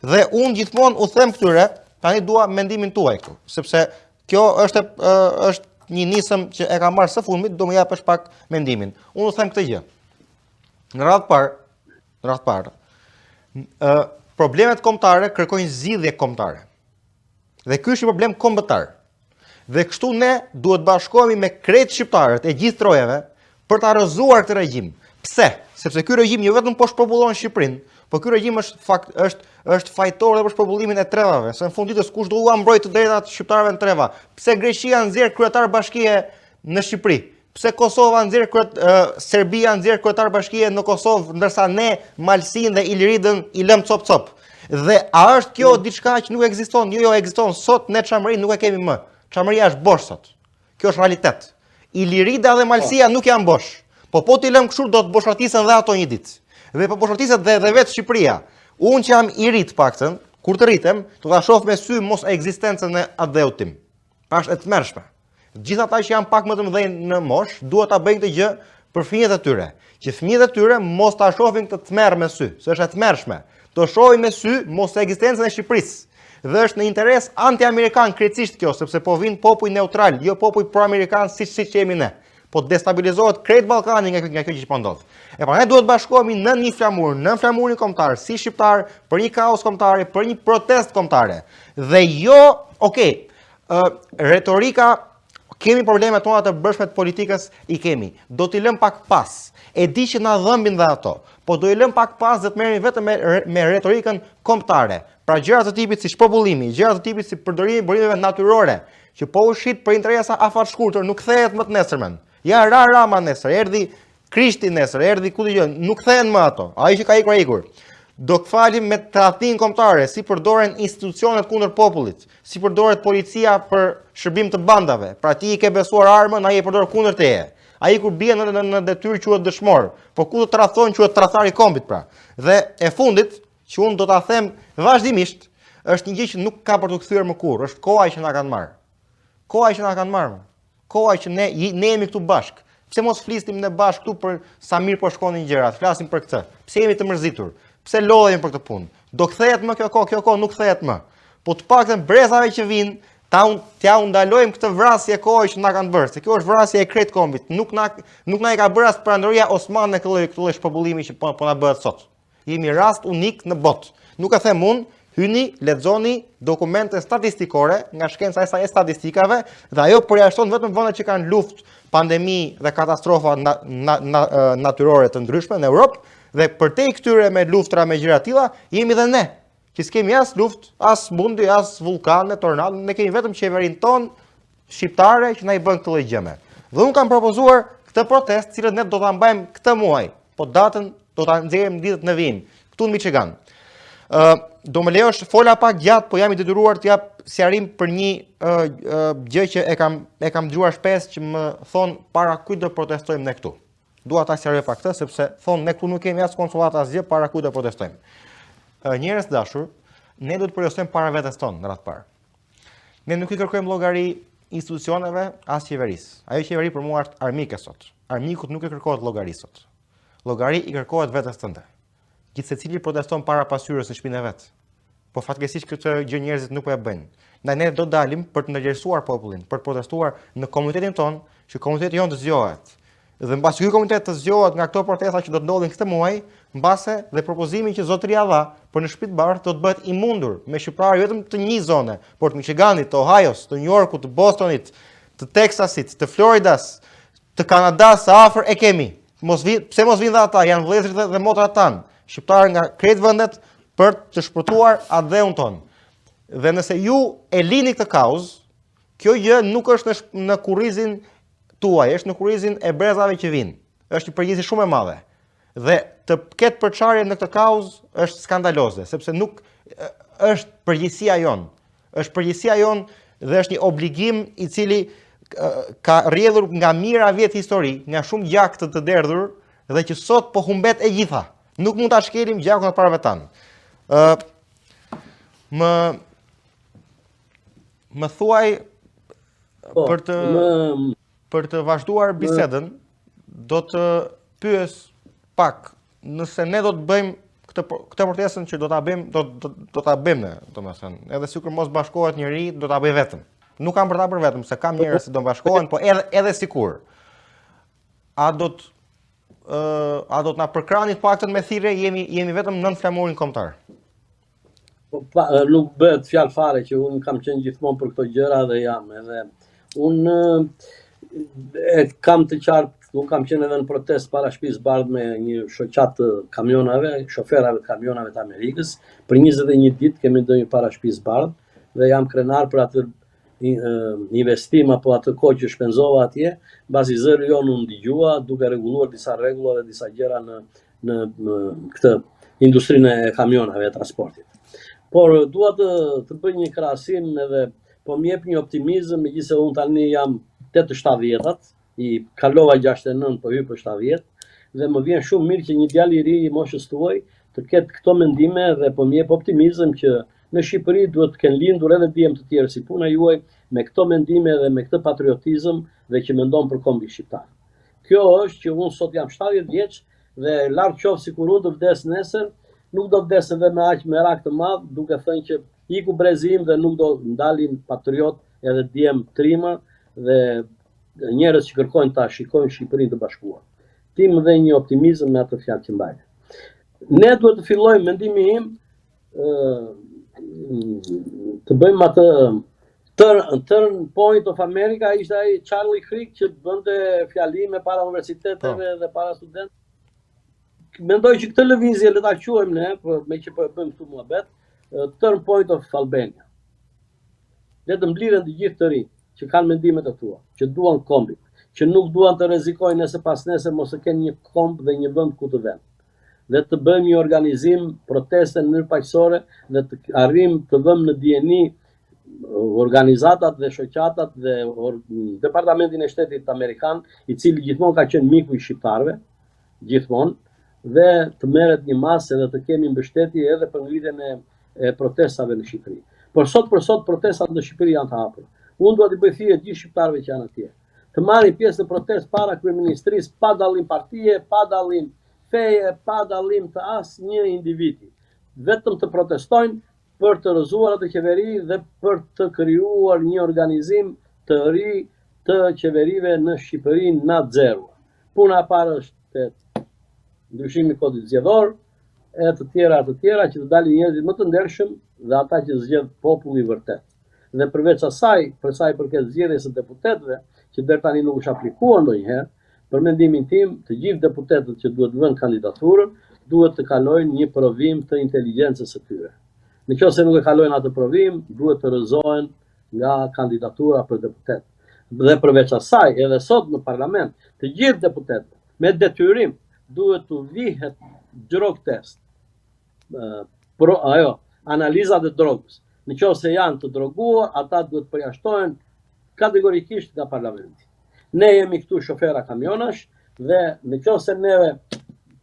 Dhe unë gjithmonë u them këtyre, tani dua mendimin tuaj këtu, sepse kjo është është një nisëm që e kam marrë së fundmi, do më japësh pak mendimin. Unë u them këtë gjë. Në radhë parë, në radhë parë, ë problemet kombëtare kërkojnë zgjidhje kombëtare. Dhe ky është një problem kombëtar. Dhe kështu ne duhet bashkohemi me krejt shqiptarët e gjithë trojeve për ta rrëzuar këtë regjim. Pse? Sepse ky regjim jo vetëm po shpopullon Shqipërinë, po ky regjim është fakt është është fajtor edhe për shpopullimin e trevave, se në fund ditës kush do ua mbrojë të drejtat shqiptarëve në treva? Pse Greqia nxjerr kryetar bashkie në Shqipëri? Pse Kosova nxjerr kryet, uh, Serbia nxjerr kryetar bashkie në Kosovë, ndërsa ne Malësinë dhe Iliridën i lëmë copë copë. Dhe a është kjo mm. diçka që nuk ekziston? Jo, jo, ekziston. Sot ne Çamërinë nuk e kemi më. Çamëria është bosh sot. Kjo është realitet. Ilirida dhe Malësia po. nuk janë bosh. Po po t'i lëmë kështu do të boshatisen dhe ato një ditë. Dhe po boshatiset dhe dhe vetë Shqipëria. Unë që jam i ri të paktën, kur të rritem, do ta shoh me sy mos ekzistencën e atdheut tim. Pra është e tmerrshme. Gjithë ata që janë pak më të mëdhenj në moshë, duhet ta bëjnë këtë gjë për fëmijët e tyre, që fëmijët e tyre mos ta shohin këtë tmerr me sy, se është e tmerrshme. Të shohin me sy mos ekzistencën e Shqipërisë. Dhe është në interes anti-amerikan krejtësisht kjo, sepse po vijnë popuj neutral, jo popuj pro-amerikan siç siç jemi ne. Po destabilizohet krejt Ballkani nga nga kjo që po ndodh. E pra ne duhet të bashkohemi nën një flamur, nën flamurin kombëtar, si shqiptar, për një kauzë kombëtare, për një protestë kombëtare. Dhe jo, okay, ë uh, retorika kemi problemet tona të brendshme të politikës, i kemi. Do t'i lëmë pak pas. E di që na dhëmbin dhe ato, po do i lëmë pak pas dhe të merremi vetëm me me retorikën kombëtare. Pra gjëra të tipit si shpopullimi, gjëra të tipit si përdorimi i burimeve natyrore, që po u shit për interesa afatshkurtër, nuk kthehet më të nesërmen. Ja ra Rama nesër, erdhi Krishti nesër, erdhi ku di unë, nuk kthehen më ato. Ai që ka ikur, ka ikur. Do të falim me tradhtinë kombëtare, si përdoren institucionet kundër popullit, si përdoret policia për shërbim të bandave. Pra ti i ke besuar armën, ai e përdor kundër teje. Ai kur bie në në, në detyrë quhet dëshmor, po kur të tradhton quhet tradhtar i kombit pra. Dhe e fundit, që unë do ta them vazhdimisht, është një gjë që nuk ka për t'u kthyer më kurrë, është koha që na kanë marrë. Koha që na kanë marrë. Koha që ne ne jemi këtu bashkë. Pse mos flisnim ne bashkë këtu për sa mirë po shkonin gjërat, flasim për këtë. Pse jemi të mërzitur? Pse lodhemi për këtë punë? Do kthehet më kjo kohë, kjo kohë nuk kthehet më. Po të paktën brezave që vijnë, ta un, t'ja u ndalojmë këtë vrasje kohe që na kanë bërë, se kjo është vrasje e krejt kombit. Nuk na nuk na e ka bërë as perandoria osmane këtë lloj këtë lloj shpopullimi që po, po na bëhet sot. Jemi rast unik në botë. Nuk e them unë, hyni, lexoni dokumente statistikore nga shkenca e statistikave dhe ajo përjashton vetëm vendet që kanë luftë, pandemi dhe katastrofa na, na, na, natyrore të ndryshme në Europë dhe përtej këtyre me luftra me gjëra të tilla, jemi dhe ne, që s'kemi as luftë, as mundje, as vullkane, tornado, ne kemi vetëm qeverinë tonë shqiptare që na i bën këtë lloj gjëme. Dhe unë kam propozuar këtë protestë, cilën ne do ta mbajmë këtë muaj, po datën do ta nxjerrim ditët në vijim, këtu në Michigan. Ë uh, do më lejosh fola pak gjatë, po jam i detyruar të jap sqarim për një uh, uh, gjë që e kam e kam dëgjuar shpesh që më thonë para kujt do protestojmë ne këtu. Dua ta sqaroj pak këtë sepse thonë ne këtu nuk kemi as konsullatë asgjë para kujt do protestojmë. Ë njerëz të dashur, ne duhet të protestojmë para vetes tonë në radhë të parë. Ne nuk i kërkojmë llogari institucioneve as qeverisë. Ajo qeveri për mua është armike sot. Armikut nuk i kërkohet llogari sot. Llogari i kërkohet vetes tënde. Gjithsecili proteston para pasqyrës në shtëpinë e vet. Po fatkeqësisht këtë gjë njerëzit nuk po e bëjnë. Ndaj ne do dalim për të ndërgjegjësuar popullin, për të protestuar në komunitetin tonë, që komuniteti jonë të zgjohet. Dhe mbasi ky komunitet të zgjohet nga këto protesta që do të ndodhin këtë muaj, mbase dhe propozimi që zotëria dha për në Shtëpi të Bardhë do të bëhet i mundur me shqiptarë jo vetëm të një zone, por të Michiganit, të Ohios, të New Yorkut, të Bostonit, të Texasit, të Floridas, të Kanadas së afër e kemi. Mos vi, pse mos vijnë dhe ata, janë vëllezërit dhe, dhe motrat tanë, shqiptarë nga krejt vendet për të shpëtuar atdheun tonë. Dhe nëse ju e lini këtë kauzë, kjo gjë nuk është në, në kurrizin tuaj, është në kurrizin e brezave që vijnë. Është një përgjegjësi shumë e madhe. Dhe të ketë përçarje në këtë kauzë është skandaloze, sepse nuk është përgjegjësia jonë. Është përgjegjësia jonë dhe është një obligim i cili ka rrjedhur nga mijëra vjet histori, nga shumë gjak të të derdhur dhe që sot po humbet e gjitha. Nuk mund ta shkelim gjakun e të parëve tanë. Ë më më thuaj po, për të më për të vazhduar bisedën, do të pyes pak nëse ne do të bëjmë këtë këtë protestën që do ta bëjmë, do do, do ta bëjmë ne, domethënë, edhe sikur mos bashkohet njeri, do ta bëj vetëm. Nuk kam për ta bërë vetëm, se kam njerëz që do bashkohen, po edhe edhe sikur. A do të ë a do të na përkrahni të paktën me thirrje, jemi jemi vetëm nën flamurin kombëtar. Po, pa, nuk bëhet fjalë fare që unë kam qenë gjithmonë për këto gjëra dhe jam edhe unë e kam të qartë, unë kam qenë edhe në protestë para shtëpisë bardhë me një shoqatë të kamionave, shoferave të kamionave të Amerikës, për 21 ditë kemi ndenjur para shtëpisë bardhë dhe jam krenar për atë investim apo atë kohë që shpenzova atje, mbasi zëri jonë u ndëgjua duke rregulluar disa rregulla dhe disa gjëra në në, në këtë industrinë e kamionave e transportit. Por dua të të bëj një krahasim edhe po më jep një optimizëm, megjithëse unë tani jam 8-70-at, i kalova 69, po hyj për 70, dhe më vjen shumë mirë që një djalë i ri i moshës tuaj të ketë këto mendime dhe po më jep optimizëm që në Shqipëri duhet të kenë lindur edhe djem të tjerë si puna juaj me këto mendime dhe me këtë patriotizëm dhe që mendon për kombin shqiptar. Kjo është që unë sot jam 70 vjeç dhe larg qoftë sikur unë të vdes nesër, nuk do vdes edhe me aq merak të madh duke thënë që Iku brezi im dhe nuk do ndalin patriot edhe djem trima dhe njerëz që kërkojnë ta shikojnë Shqipërinë të bashkuar. Ti më dhe një optimizëm me atë fjalë që mbajte. Ne duhet të fillojmë mendimi im të bëjmë atë Turn, Turn Point of America ishte ai Charlie Kirk që bënte fjalime para universiteteve po. dhe para studentëve. Mendoj që këtë lëvizje le ta quajmë ne, po me që po e bëjmë këtu muhabet, Turn Point of Albania. Le të mblidhen të gjithë të rinj që kanë mendimet e tua, që duan kombin, që nuk duan të rrezikojnë nëse pas nesër mos të kenë një komb dhe një vend ku të venë. Dhe të bëjmë një organizim proteste në mënyrë paqësore dhe të arrijmë të vëmë në dijeni organizatat dhe shoqatat dhe or, Departamentin e Shtetit Amerikan, i cili gjithmonë ka qenë miku i shqiptarëve, gjithmonë, dhe të merret një masë edhe të kemi mbështetje edhe për ngritjen e, e protestave në Shqipëri. Por sot për sot protestat në Shqipëri janë të hapura. Unë dua t'i bëj thirrje gjithë shqiptarëve që janë atje. Të marrin pjesë në protestë para kryeministrisë pa dallim partie, pa dallim feje, pa dallim të asnjë individi. Vetëm të protestojnë për të rrëzuar atë qeveri dhe për të krijuar një organizim të ri të qeverive në Shqipëri nga zero. Puna e parë është te ndryshimi i kodit zgjedhor, e të tjera të tjera që të dalin njerëzit më të ndershëm dhe ata që zgjedh populli vërtet. Dhe përveç asaj, për sa i përket zgjedhjes së deputetëve, që deri tani nuk është aplikuar ndonjëherë, për mendimin tim, të gjithë deputetët që duhet vënë kandidaturën, duhet të kalojnë një provim të inteligjencës së tyre. Në qoftë se nuk e kalojnë atë provim, duhet të rrëzohen nga kandidatura për deputet. Dhe përveç asaj, edhe sot në parlament, të gjithë deputetëve me detyrim duhet të vihet drug test. Pro, ajo, analizat e drogës. Në qoftë se janë të droguar, ata duhet përjashtohen kategorikisht nga parlamenti. Ne jemi këtu shofera kamionash dhe në qoftë se neve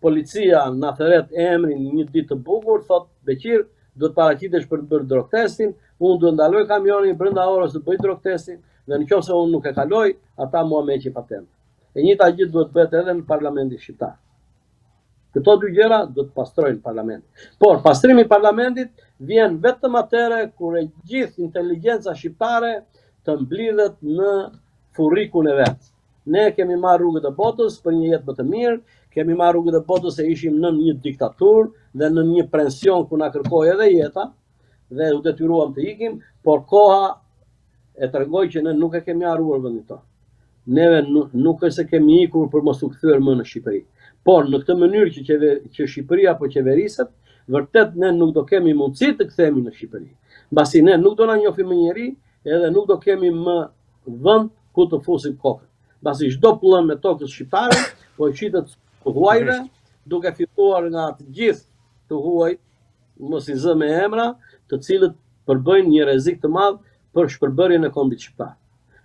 policia na thërret emrin një ditë të bukur, thot Beqir, duhet paraqitesh për të bërë drog testin, unë duhet ndaloj kamionin brenda orës të bëj drog testin dhe në qoftë se unë nuk e kaloj, ata mua më heqin patentë. E njëjta gjë duhet bëhet edhe në parlamentin shqiptar. Këto dy gjëra do të pastrojnë parlamentin. Por pastrimi i parlamentit vjen vetëm atëherë kur e gjithë inteligjenca shqiptare të mblidhet në furrikun e vet. Ne kemi marrë rrugët e botës për një jetë më të mirë, kemi marrë rrugët e botës se ishim nën një diktaturë dhe nën një presion ku na kërkoi edhe jeta dhe u detyruam të ikim, por koha e tregoi që ne nuk e kemi harruar vendin tonë. Neve nuk, nuk është se kemi ikur për mos u kthyer më në Shqipëri. Por në këtë mënyrë që qever, që Shqipëria po qeveriset, vërtet ne nuk do kemi mundësi të kthehemi në Shqipëri. Mbasi ne nuk do na njohim më njeri, edhe nuk do kemi më vend ku të fusim kokën. Mbasi çdo pëllëmbë e tokës shqiptare po shitet të huajve, duke filluar nga të gjithë të huajt, mos i zë me emra, të cilët përbëjnë një rrezik të madh për shpërbërjen e kombit shqiptar.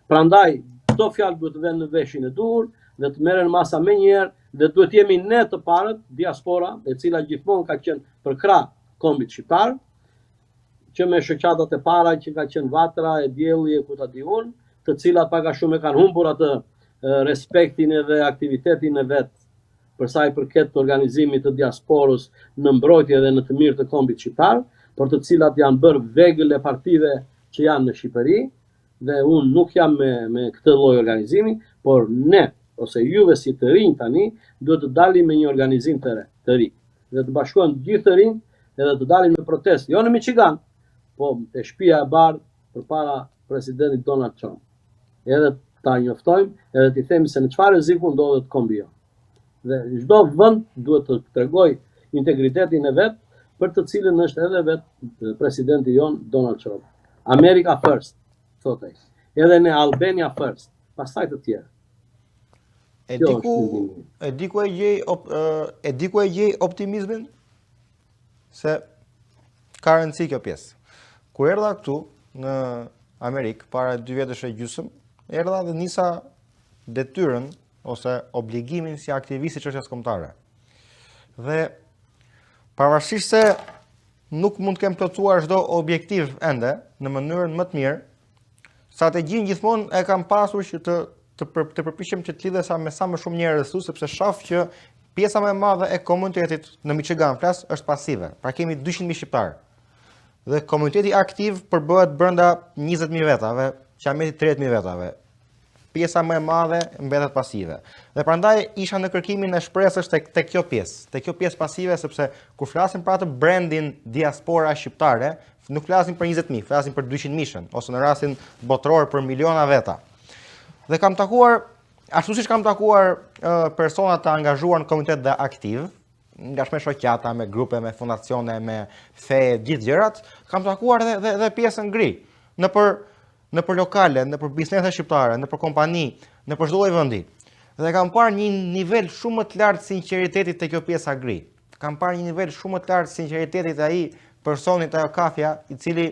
Prandaj, këto fjalë duhet të venë në veshin e duhur dhe të merren masa menjëherë dhe duhet jemi ne të parët, diaspora, e cila gjithmonë ka qenë përkrah kombit shqiptar, që me shoqatat e para që ka qenë Vatra e Dielli e ku ta di unë, të cilat pak a shumë e kanë humbur atë respektin edhe aktivitetin e vet për sa i përket organizimit të diasporës në mbrojtje dhe në të mirë të kombit shqiptar, por të cilat janë bërë vegël e partive që janë në Shqipëri, dhe unë nuk jam me, me këtë lloj organizimi, por ne, ose juve si të rinj tani, duhet të dalim me një organizim të re, të ri, dhe të bashkohen gjithë të rinj edhe të dalim me protestë, jo në Michigan, po te shtëpia e bardhë përpara presidentit Donald Trump. Edhe ta njoftojmë, edhe t'i themi se në çfarë rreziku ndodhet kombi jonë. Dhe çdo vend duhet të tregojë integritetin e vet, për të cilën është edhe vet presidenti jonë Donald Trump. America first, thotë ai. Edhe ne Albania first, pastaj të tjerë. E di ku e di ku e gjej op, e di ku e gjej optimizmin? Se ka rëndësi kjo pjesë. Kur erdha këtu në Amerikë para dy vjetësh e gjysëm, erdha dhe nisa detyrën ose obligimin si aktivist i çështjes kombëtare. Dhe pavarësisht se nuk mund të kem plotësuar çdo objektiv ende në mënyrën më të mirë, strategjinë gjithmonë e kam pasur që të të për, të përpiqem që të lidhesha me sa më shumë njerëz këtu, sepse shoh që pjesa më e madhe e komunitetit në Michigan flas është pasive. Pra kemi 200.000 shqiptarë. Dhe komuniteti aktiv përbëhet brenda 20.000 vetave, qameti 30.000 vetave. Pjesa më e madhe mbetet pasive. Dhe prandaj isha në kërkimin e shpresës tek tek kjo pjesë, tek kjo pjesë pasive sepse kur flasim për atë brandin diaspora shqiptare, nuk flasim për 20000, flasim për 200 mijëshën ose në rastin botëror për miliona veta. Dhe kam takuar ashtu siç kam takuar uh, persona të angazhuar në komunitet dhe aktiv, nga me shoqata, me grupe, me fondacione, me fe, gjithë gjërat, kam takuar dhe dhe, dhe pjesën gri nëpër nëpër lokale, nëpër biznese shqiptare, nëpër kompani, nëpër çdo lloj vendi. Dhe kam parë një nivel shumë më të lartë sinqeritetit te kjo pjesa gri. Kam parë një nivel shumë më të lartë sinqeritetit te ai personi te ajo kafja, i cili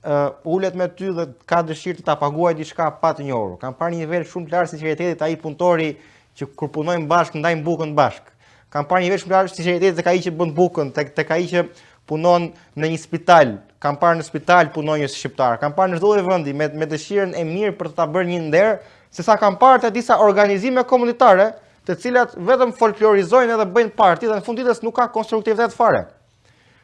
uh, ulet me ty dhe ka dëshirë të ta paguajë diçka pa të njohur. Kam parë një nivel shumë të lartë sinqeritetit te ai punëtori që kur punojmë bashkë ndajmë bukën bashkë. Kam parë një nivel shumë të lartë sinqeritetit tek ai që bën bukën, tek tek ai që punon në një spital. Kam parë në spital punonjës shqiptar. Kam parë në çdo lloj vendi me me dëshirën e mirë për të ta bërë një nder, se sa kam parë te disa organizime komunitare, të cilat vetëm folklorizojnë edhe bëjnë parti dhe në fund ditës nuk ka konstruktivitet fare.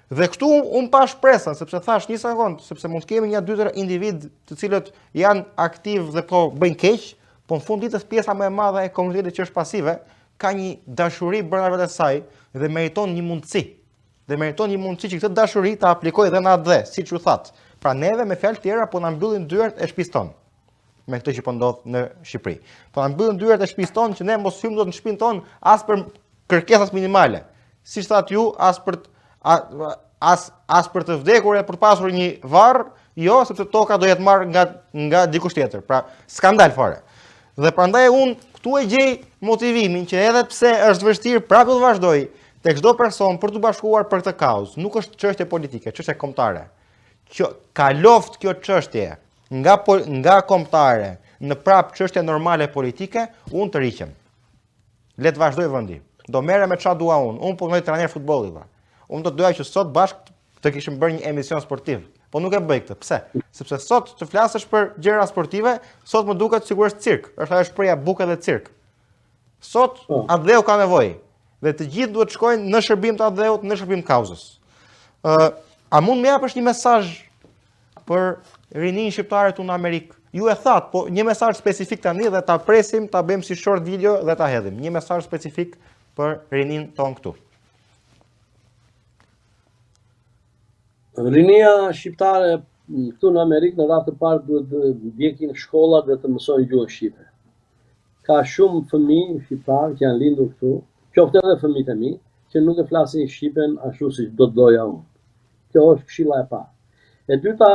Dhe këtu unë pash shpresën, sepse thash një sekond, sepse mund të kemi një dy tre individ të cilët janë aktiv dhe po bëjnë keq, po në fund ditës pjesa më e madhe e komunitetit që është pasive ka një dashuri brenda vetes saj dhe meriton një mundësi. Dhe meriton një mundësi që këtë dashuri ta aplikojë dhe në atdhe, siç ju thatë. Pra neve me fjalë tjera po na mbyllin dyert e shtëpisë tonë me këtë që po ndodh në Shqipëri. Po na mbyllin dyert e shtëpisë tonë që ne mos hyjmë dot në shtëpinë tonë as për kërkesat minimale. Siç thatë ju, as për a, as as për të vdekur e për të pasur një varr, jo, sepse toka do jetë marrë nga nga dikush tjetër. Pra, skandal fare. Dhe prandaj unë këtu e gjej motivimin që edhe pse është vështirë, prapë do të vazhdoj tek çdo person për t'u bashkuar për këtë kauzë. Nuk është çështje politike, çështje kombëtare. Që kaloftë kjo çështje nga po, nga kombëtare në prap çështje normale politike, unë tërhiqem. Le të vazhdojë vendi. Do merrem me çfarë dua unë. Unë punoj trajner futbolli valla. Unë do të doja që sot bashkë të kishim bërë një emision sportiv. Po nuk e bëj këtë. Pse? Sepse sot të flasësh për gjëra sportive, sot më duket sikur është cirk. Është ajo shprehja bukë dhe cirk. Sot po. atdheu ka nevojë dhe të gjithë duhet të shkojnë në shërbim të atdheut, në shërbim të kauzës. Ë, uh, a mund më japësh një mesazh për rininë shqiptare këtu në Amerikë. Ju e thatë, po një mesazh specifik tani dhe ta presim, ta bëjmë si short video dhe ta hedhim. Një mesazh specifik për rininë tonë këtu. Rinia shqiptare këtu në Amerikë në radhë të parë duhet të ndjekin shkollat dhe të mësojnë gjuhën shqipe. Ka shumë fëmijë shqiptarë që janë lindur këtu, qoftë edhe fëmijët e mi, që nuk e flasin shqipen ashtu siç do të doja unë. Kjo është këshilla e parë. E dyta,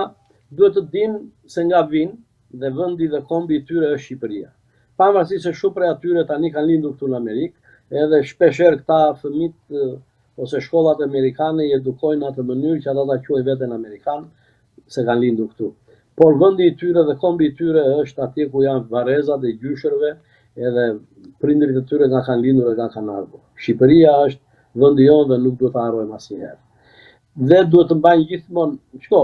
duhet të dinë se nga vijnë dhe vendi dhe kombi i tyre është Shqipëria. Pavarësisht se shumë prej atyre tani kanë lindur këtu në Amerikë, edhe shpeshherë këta fëmijët ose shkollat amerikane i edukojnë në atë mënyrë që ata ta quajnë veten amerikan se kanë lindur këtu. Por vendi i tyre dhe kombi i tyre është atje ku janë varrezat e gjyshërve edhe prindërit e tyre nga kanë lindur e nga kanë ardhur. Shqipëria është vendi jonë dhe nuk duhet ta harrojmë asnjëherë. Dhe duhet të mbajnë gjithmonë, shiko,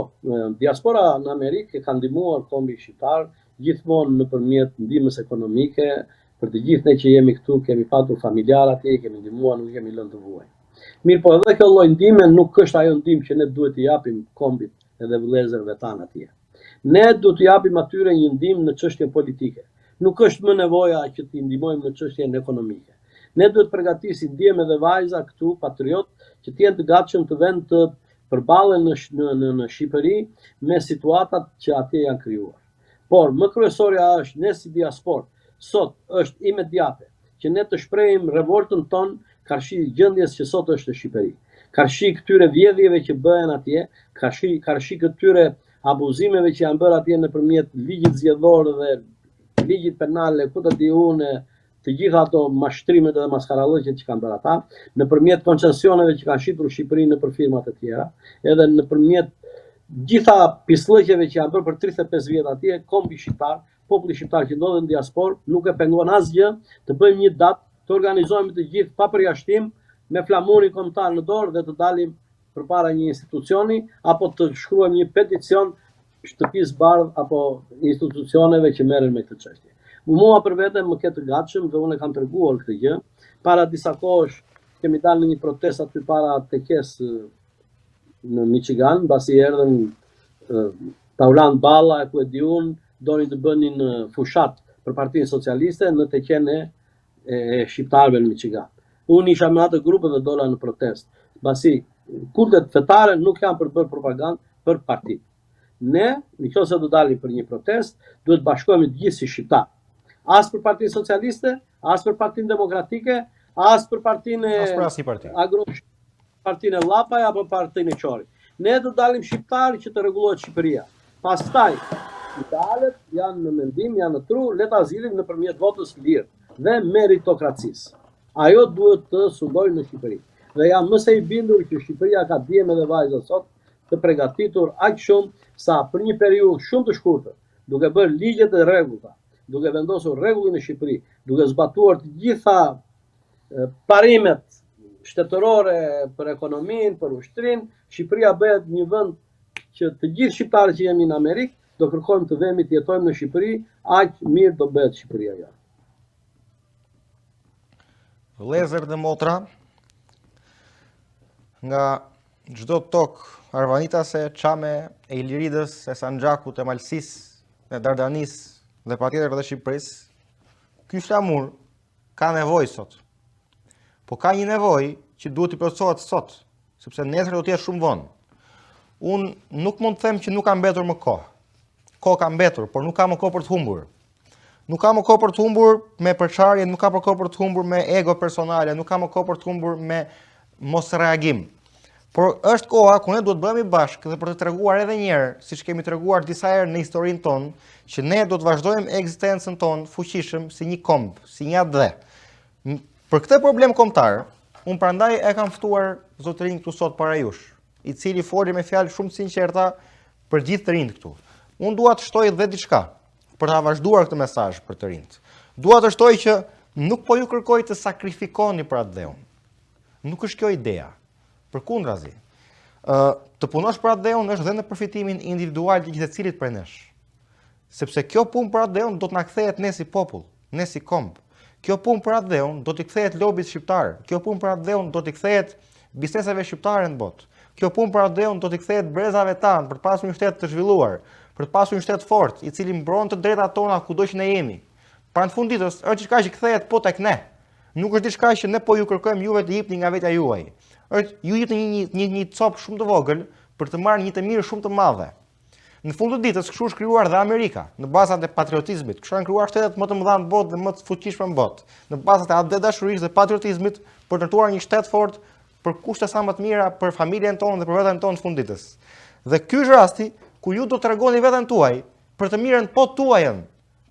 diaspora në Amerikë e ka ndihmuar kombin shqiptar gjithmonë nëpërmjet ndihmës ekonomike, për të gjithë ne që jemi këtu, kemi patur familjarë atje, i kemi ndihmuar, nuk i kemi lënë të vuajnë. Mirëpo edhe kjo lloj ndihme nuk është ajo ndihmë që ne duhet t'i japim kombit edhe vëllezërve tanë atje. Ne duhet t'u japim atyre një ndihmë në çështjen politike. Nuk është më nevoja që t'i ndihmojmë në çështjen ekonomike. Ne duhet të përgatisim djem edhe vajza këtu patriot që të jenë të gatshëm të venë të përballen në në në, në Shqipëri me situatat që atje janë krijuar. Por më kryesorja është ne si diasporë sot është imediate që ne të shprehim revoltën tonë karshi gjendjes që sot është në Shqipëri. Karshi këtyre vjedhjeve që bëhen atje, karshi karshi këtyre abuzimeve që janë bërë atje nëpërmjet ligjit zgjedhor dhe ligjit penal e ku ta di unë të gjitha ato mashtrimet dhe maskarallëqet që kanë bërë ata, nëpërmjet koncesioneve që kanë shitur Shqipërinë nëpër firmat e tjera, edhe nëpërmjet gjitha pisllëqeve që janë bërë për 35 vjet atje, kombi shqiptar, populli shqiptar që ndodhet në diasporë, nuk e pengon asgjë të bëjmë një datë, të organizohemi të gjithë pa përjashtim me flamurin kombëtar në dorë dhe të dalim përpara një institucioni apo të shkruajmë një peticion Shtëpisë Bardhë apo institucioneve që merren me këtë çështje. Mua për vete më ke të gatshëm dhe unë e kam treguar këtë gjë. Para disa kohësh kemi dalë në një protestë aty para teqesë. në Michigan, mbasi erdhën Taulant Balla e ku e di unë, donin të bënin fushatë për Partinë Socialiste në teqenë e, e shqiptarëve në Michigan. Unë isha me atë grup dhe dola në protestë. Mbasi kultet fetare nuk janë për të bërë propagandë për partitë. Ne, në qoftë se do dalim për një protestë, duhet të bashkohemi të gjithë si shqiptarë. As për Partinë Socialiste, as për Partinë Demokratike, as për Partinë e as për asnjë parti. Agro Partinë e Llapaj apo Partinë e Qorit. Ne do dalim shqiptarë që të rregullohet Shqipëria. Pastaj, idealet janë në mendim, janë në tru, le ta zgjidhim nëpërmjet votës lirë dhe meritokracisë. Ajo duhet të sundojë në Shqipëri. Dhe jam më se i bindur që Shqipëria ka djem edhe vajza sot të pregatitur aq shumë sa për një periudhë shumë të shkurtër, duke bërë ligjet e rregullta, duke vendosur rregullin në Shqipëri, duke zbatuar të gjitha parimet shtetërore për ekonominë, për ushtrinë, Shqipëria bëhet një vend që të gjithë shqiptarët që jemi në Amerikë do kërkojmë të vemi të jetojmë në Shqipëri, aq mirë do bëhet Shqipëria jonë. Vëllezër dhe motra, nga çdo tokë arvanitase, çame, e Iliridës, e Sanxhakut, e Malësisë, e Dardanisë dhe patjetër edhe Shqipërisë, ky flamur ka nevojë sot. Po ka një nevojë që duhet t'i plotësohet sot, sepse nesër do të jetë shumë vonë. Unë nuk mund të them që nuk ka mbetur më kohë. Kohë ka mbetur, por nuk ka më kohë për të humbur. Nuk ka më kohë për të humbur me përçarje, nuk ka më kohë për të humbur me ego personale, nuk ka më kohë për të humbur me mosreagim. Por është koha ku ne duhet të bëhemi bashkë dhe për të treguar edhe një herë, siç kemi treguar disa herë në historinë tonë, që ne do të vazhdojmë ekzistencën tonë fuqishëm si një komb, si një atdhe. Për këtë problem kombëtar, unë prandaj e kam ftuar zotërinë këtu sot para jush, i cili foli me fjalë shumë të sinqerta për gjithë të rinjtë këtu. Unë dua të shtoj dhe diçka për ta vazhduar këtë mesazh për të rinjtë. Dua të shtoj që nuk po ju kërkoj të sakrifikoni për atdheun. Nuk është kjo ideja. Përkundrazi, ë të punosh për atdheun është dhe në përfitimin individual të gjithsecilit prej nesh. Sepse kjo punë për atdheun do të na kthehet ne si popull, ne si komb. Kjo punë për atdheun do t'i kthehet lobit shqiptar. Kjo punë për atdheun do t'i kthehet bizneseve shqiptare në botë. Kjo punë për atdheun do t'i kthehet brezave tanë për të pasur një shtet të zhvilluar, për të pasur një shtet të fortë, i cili mbron të drejtat tona kudo që ne jemi. Pra në fund ditës është diçka që kthehet po tek ne. Nuk është diçka që ne po ju kërkojmë juve të jipni nga vetja juaj. Është ju jipni një një një, një copë shumë të vogël për të marrë një të mirë shumë të madhe. Në fund të ditës, kështu është krijuar dhe Amerika, në bazat e patriotizmit. Kështu janë krijuar shtetet më të mëdha në botë dhe më të fuqishme në botë, në bazat e atdhedashurisë dhe patriotizmit për të ndërtuar një shtet fort për kushte sa më të mira për familjen tonë dhe për veten tonë në fund ditës. Dhe ky është rasti ku ju do të tregoni veten tuaj për të mirën po tuajën,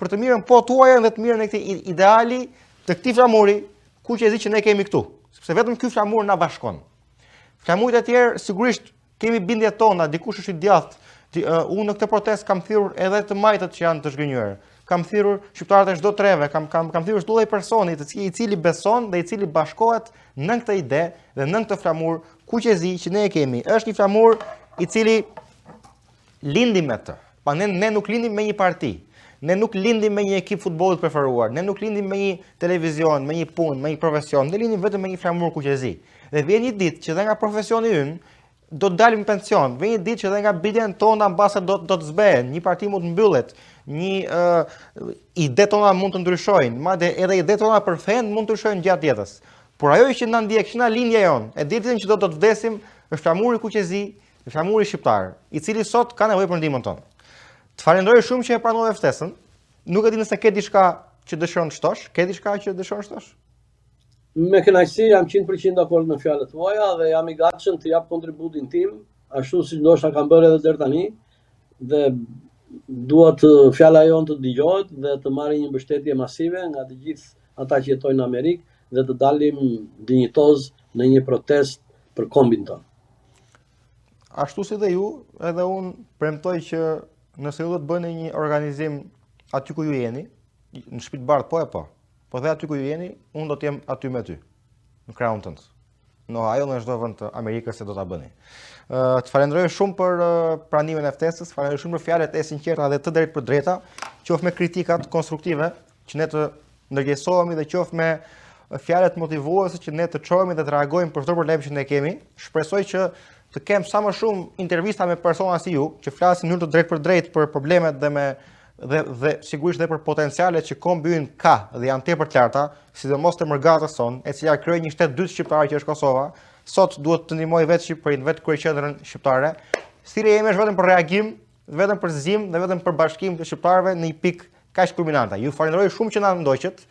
për të mirën po tuajën dhe të mirën e këtij ideali të këtij flamuri kuq e zi që ne kemi këtu, sepse vetëm ky flamur na bashkon. Flamujt e tjerë sigurisht kemi bindjet tona, dikush është i djathtë. Unë në këtë protestë kam thirrur edhe të majtët që janë të zhgënjyer. Kam thirrur shqiptarët e çdo treve, kam kam kam thirrur çdo lloj personi të cili i cili beson dhe i cili bashkohet në këtë ide dhe në këtë flamur kuq e zi që ne e kemi. Është një flamur i cili lindim me të. Pa ne, ne nuk lindim me një parti. Ne nuk lindim me një ekip futbolli të preferuar. Ne nuk lindim me një televizion, me një punë, me një profesion. Ne lindim vetëm me një flamur kuqezi. Dhe vjen një ditë që dhe nga profesioni ynë do të dalim në pension. Vjen një ditë që dhe nga bindjet tona mbase do do të zbehen, një parti mund të mbyllet, një uh, ide tona mund të ndryshojnë, madje edhe idetë tona për fenë mund të ndryshojnë gjatë jetës. Por ajo që na ndjek që nga lindja jonë, e deri ditën që do të vdesim, është flamuri kuqezi Flamuri shqiptar, i cili sot ka nevojë për ndihmën tonë. Të falenderoj shumë që e pranove ftesën. Nuk e di nëse ke diçka që dëshiron të shtosh, ke diçka që dëshiron të shtosh? Me kënaqësi jam 100% dakord me fjalët tuaja dhe jam i gatshëm të jap kontributin tim, ashtu si ndoshta kam bërë edhe deri tani dhe dua të fjala jonë të dëgjohet dhe të marrë një mbështetje masive nga të gjithë ata që jetojnë në Amerikë dhe të dalim dinjitoz në një protestë për kombin tonë. Ashtu si dhe ju, edhe unë premtoj që nëse ju do të bëni një organizim aty ku ju jeni, në Shtëpi të Bardhë po e po, po dhe aty ku ju jeni, unë do të jem aty me ty, në krahun tënd. Në Ohio në çdo vend të Amerikës se do ta bëni. Ë të falenderoj shumë për pranimin e ftesës, falenderoj shumë për fjalët e sinqerta dhe të drejtpërdrejta, qoftë me kritikat konstruktive që ne të ndërgjegjësohemi dhe qoftë me fjalët motivuese që ne të çohemi dhe të reagojmë për çdo problem që ne kemi. Shpresoj që të kem sa më shumë intervista me persona si ju, që flasin në mënyrë të drejtpërdrejtë për problemet dhe me dhe dhe sigurisht dhe për potencialet që kombi ynë ka dhe janë tepër të larta, sidomos të mërgatës sonë, e cila krijoi një shtet dytë shqiptar që është Kosova, sot duhet të ndihmojë vetë Shqipërinë, vetë kryeqendrën shqiptare. Thirrja ime është vetëm për reagim, vetëm për zgjim dhe vetëm për bashkim të shqiptarëve në një pikë kaq kulminante. Ju falenderoj shumë që na ndoqët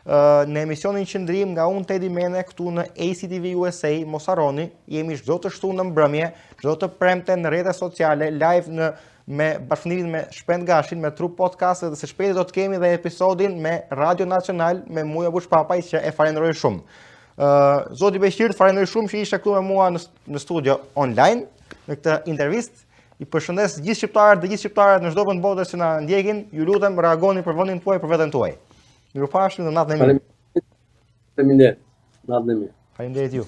në emisionin Qëndrim nga unë Tedi Mene këtu në ACTV USA. Mos harroni, jemi çdo të shtunë në mbrëmje, çdo të premte në rrjetet sociale, live në me bashkëpunimin me Shpend Gashin, me Tru Podcast dhe së shpejti do të kemi dhe episodin me Radio Nacional me Mujo Bushpapaj që e falenderoj shumë. Uh, Zoti Beqir, të falenderoj shumë që ishe këtu me mua në, në studio online në këtë intervistë. I përshëndes gjithë shqiptarët dhe gjithë shqiptaret në çdo vend bote që na ndjekin. Ju lutem reagoni për vendin tuaj, për veten tuaj. Mirupafshim dhe natën e mirë. Faleminderit. Natën e mirë. Faleminderit ju.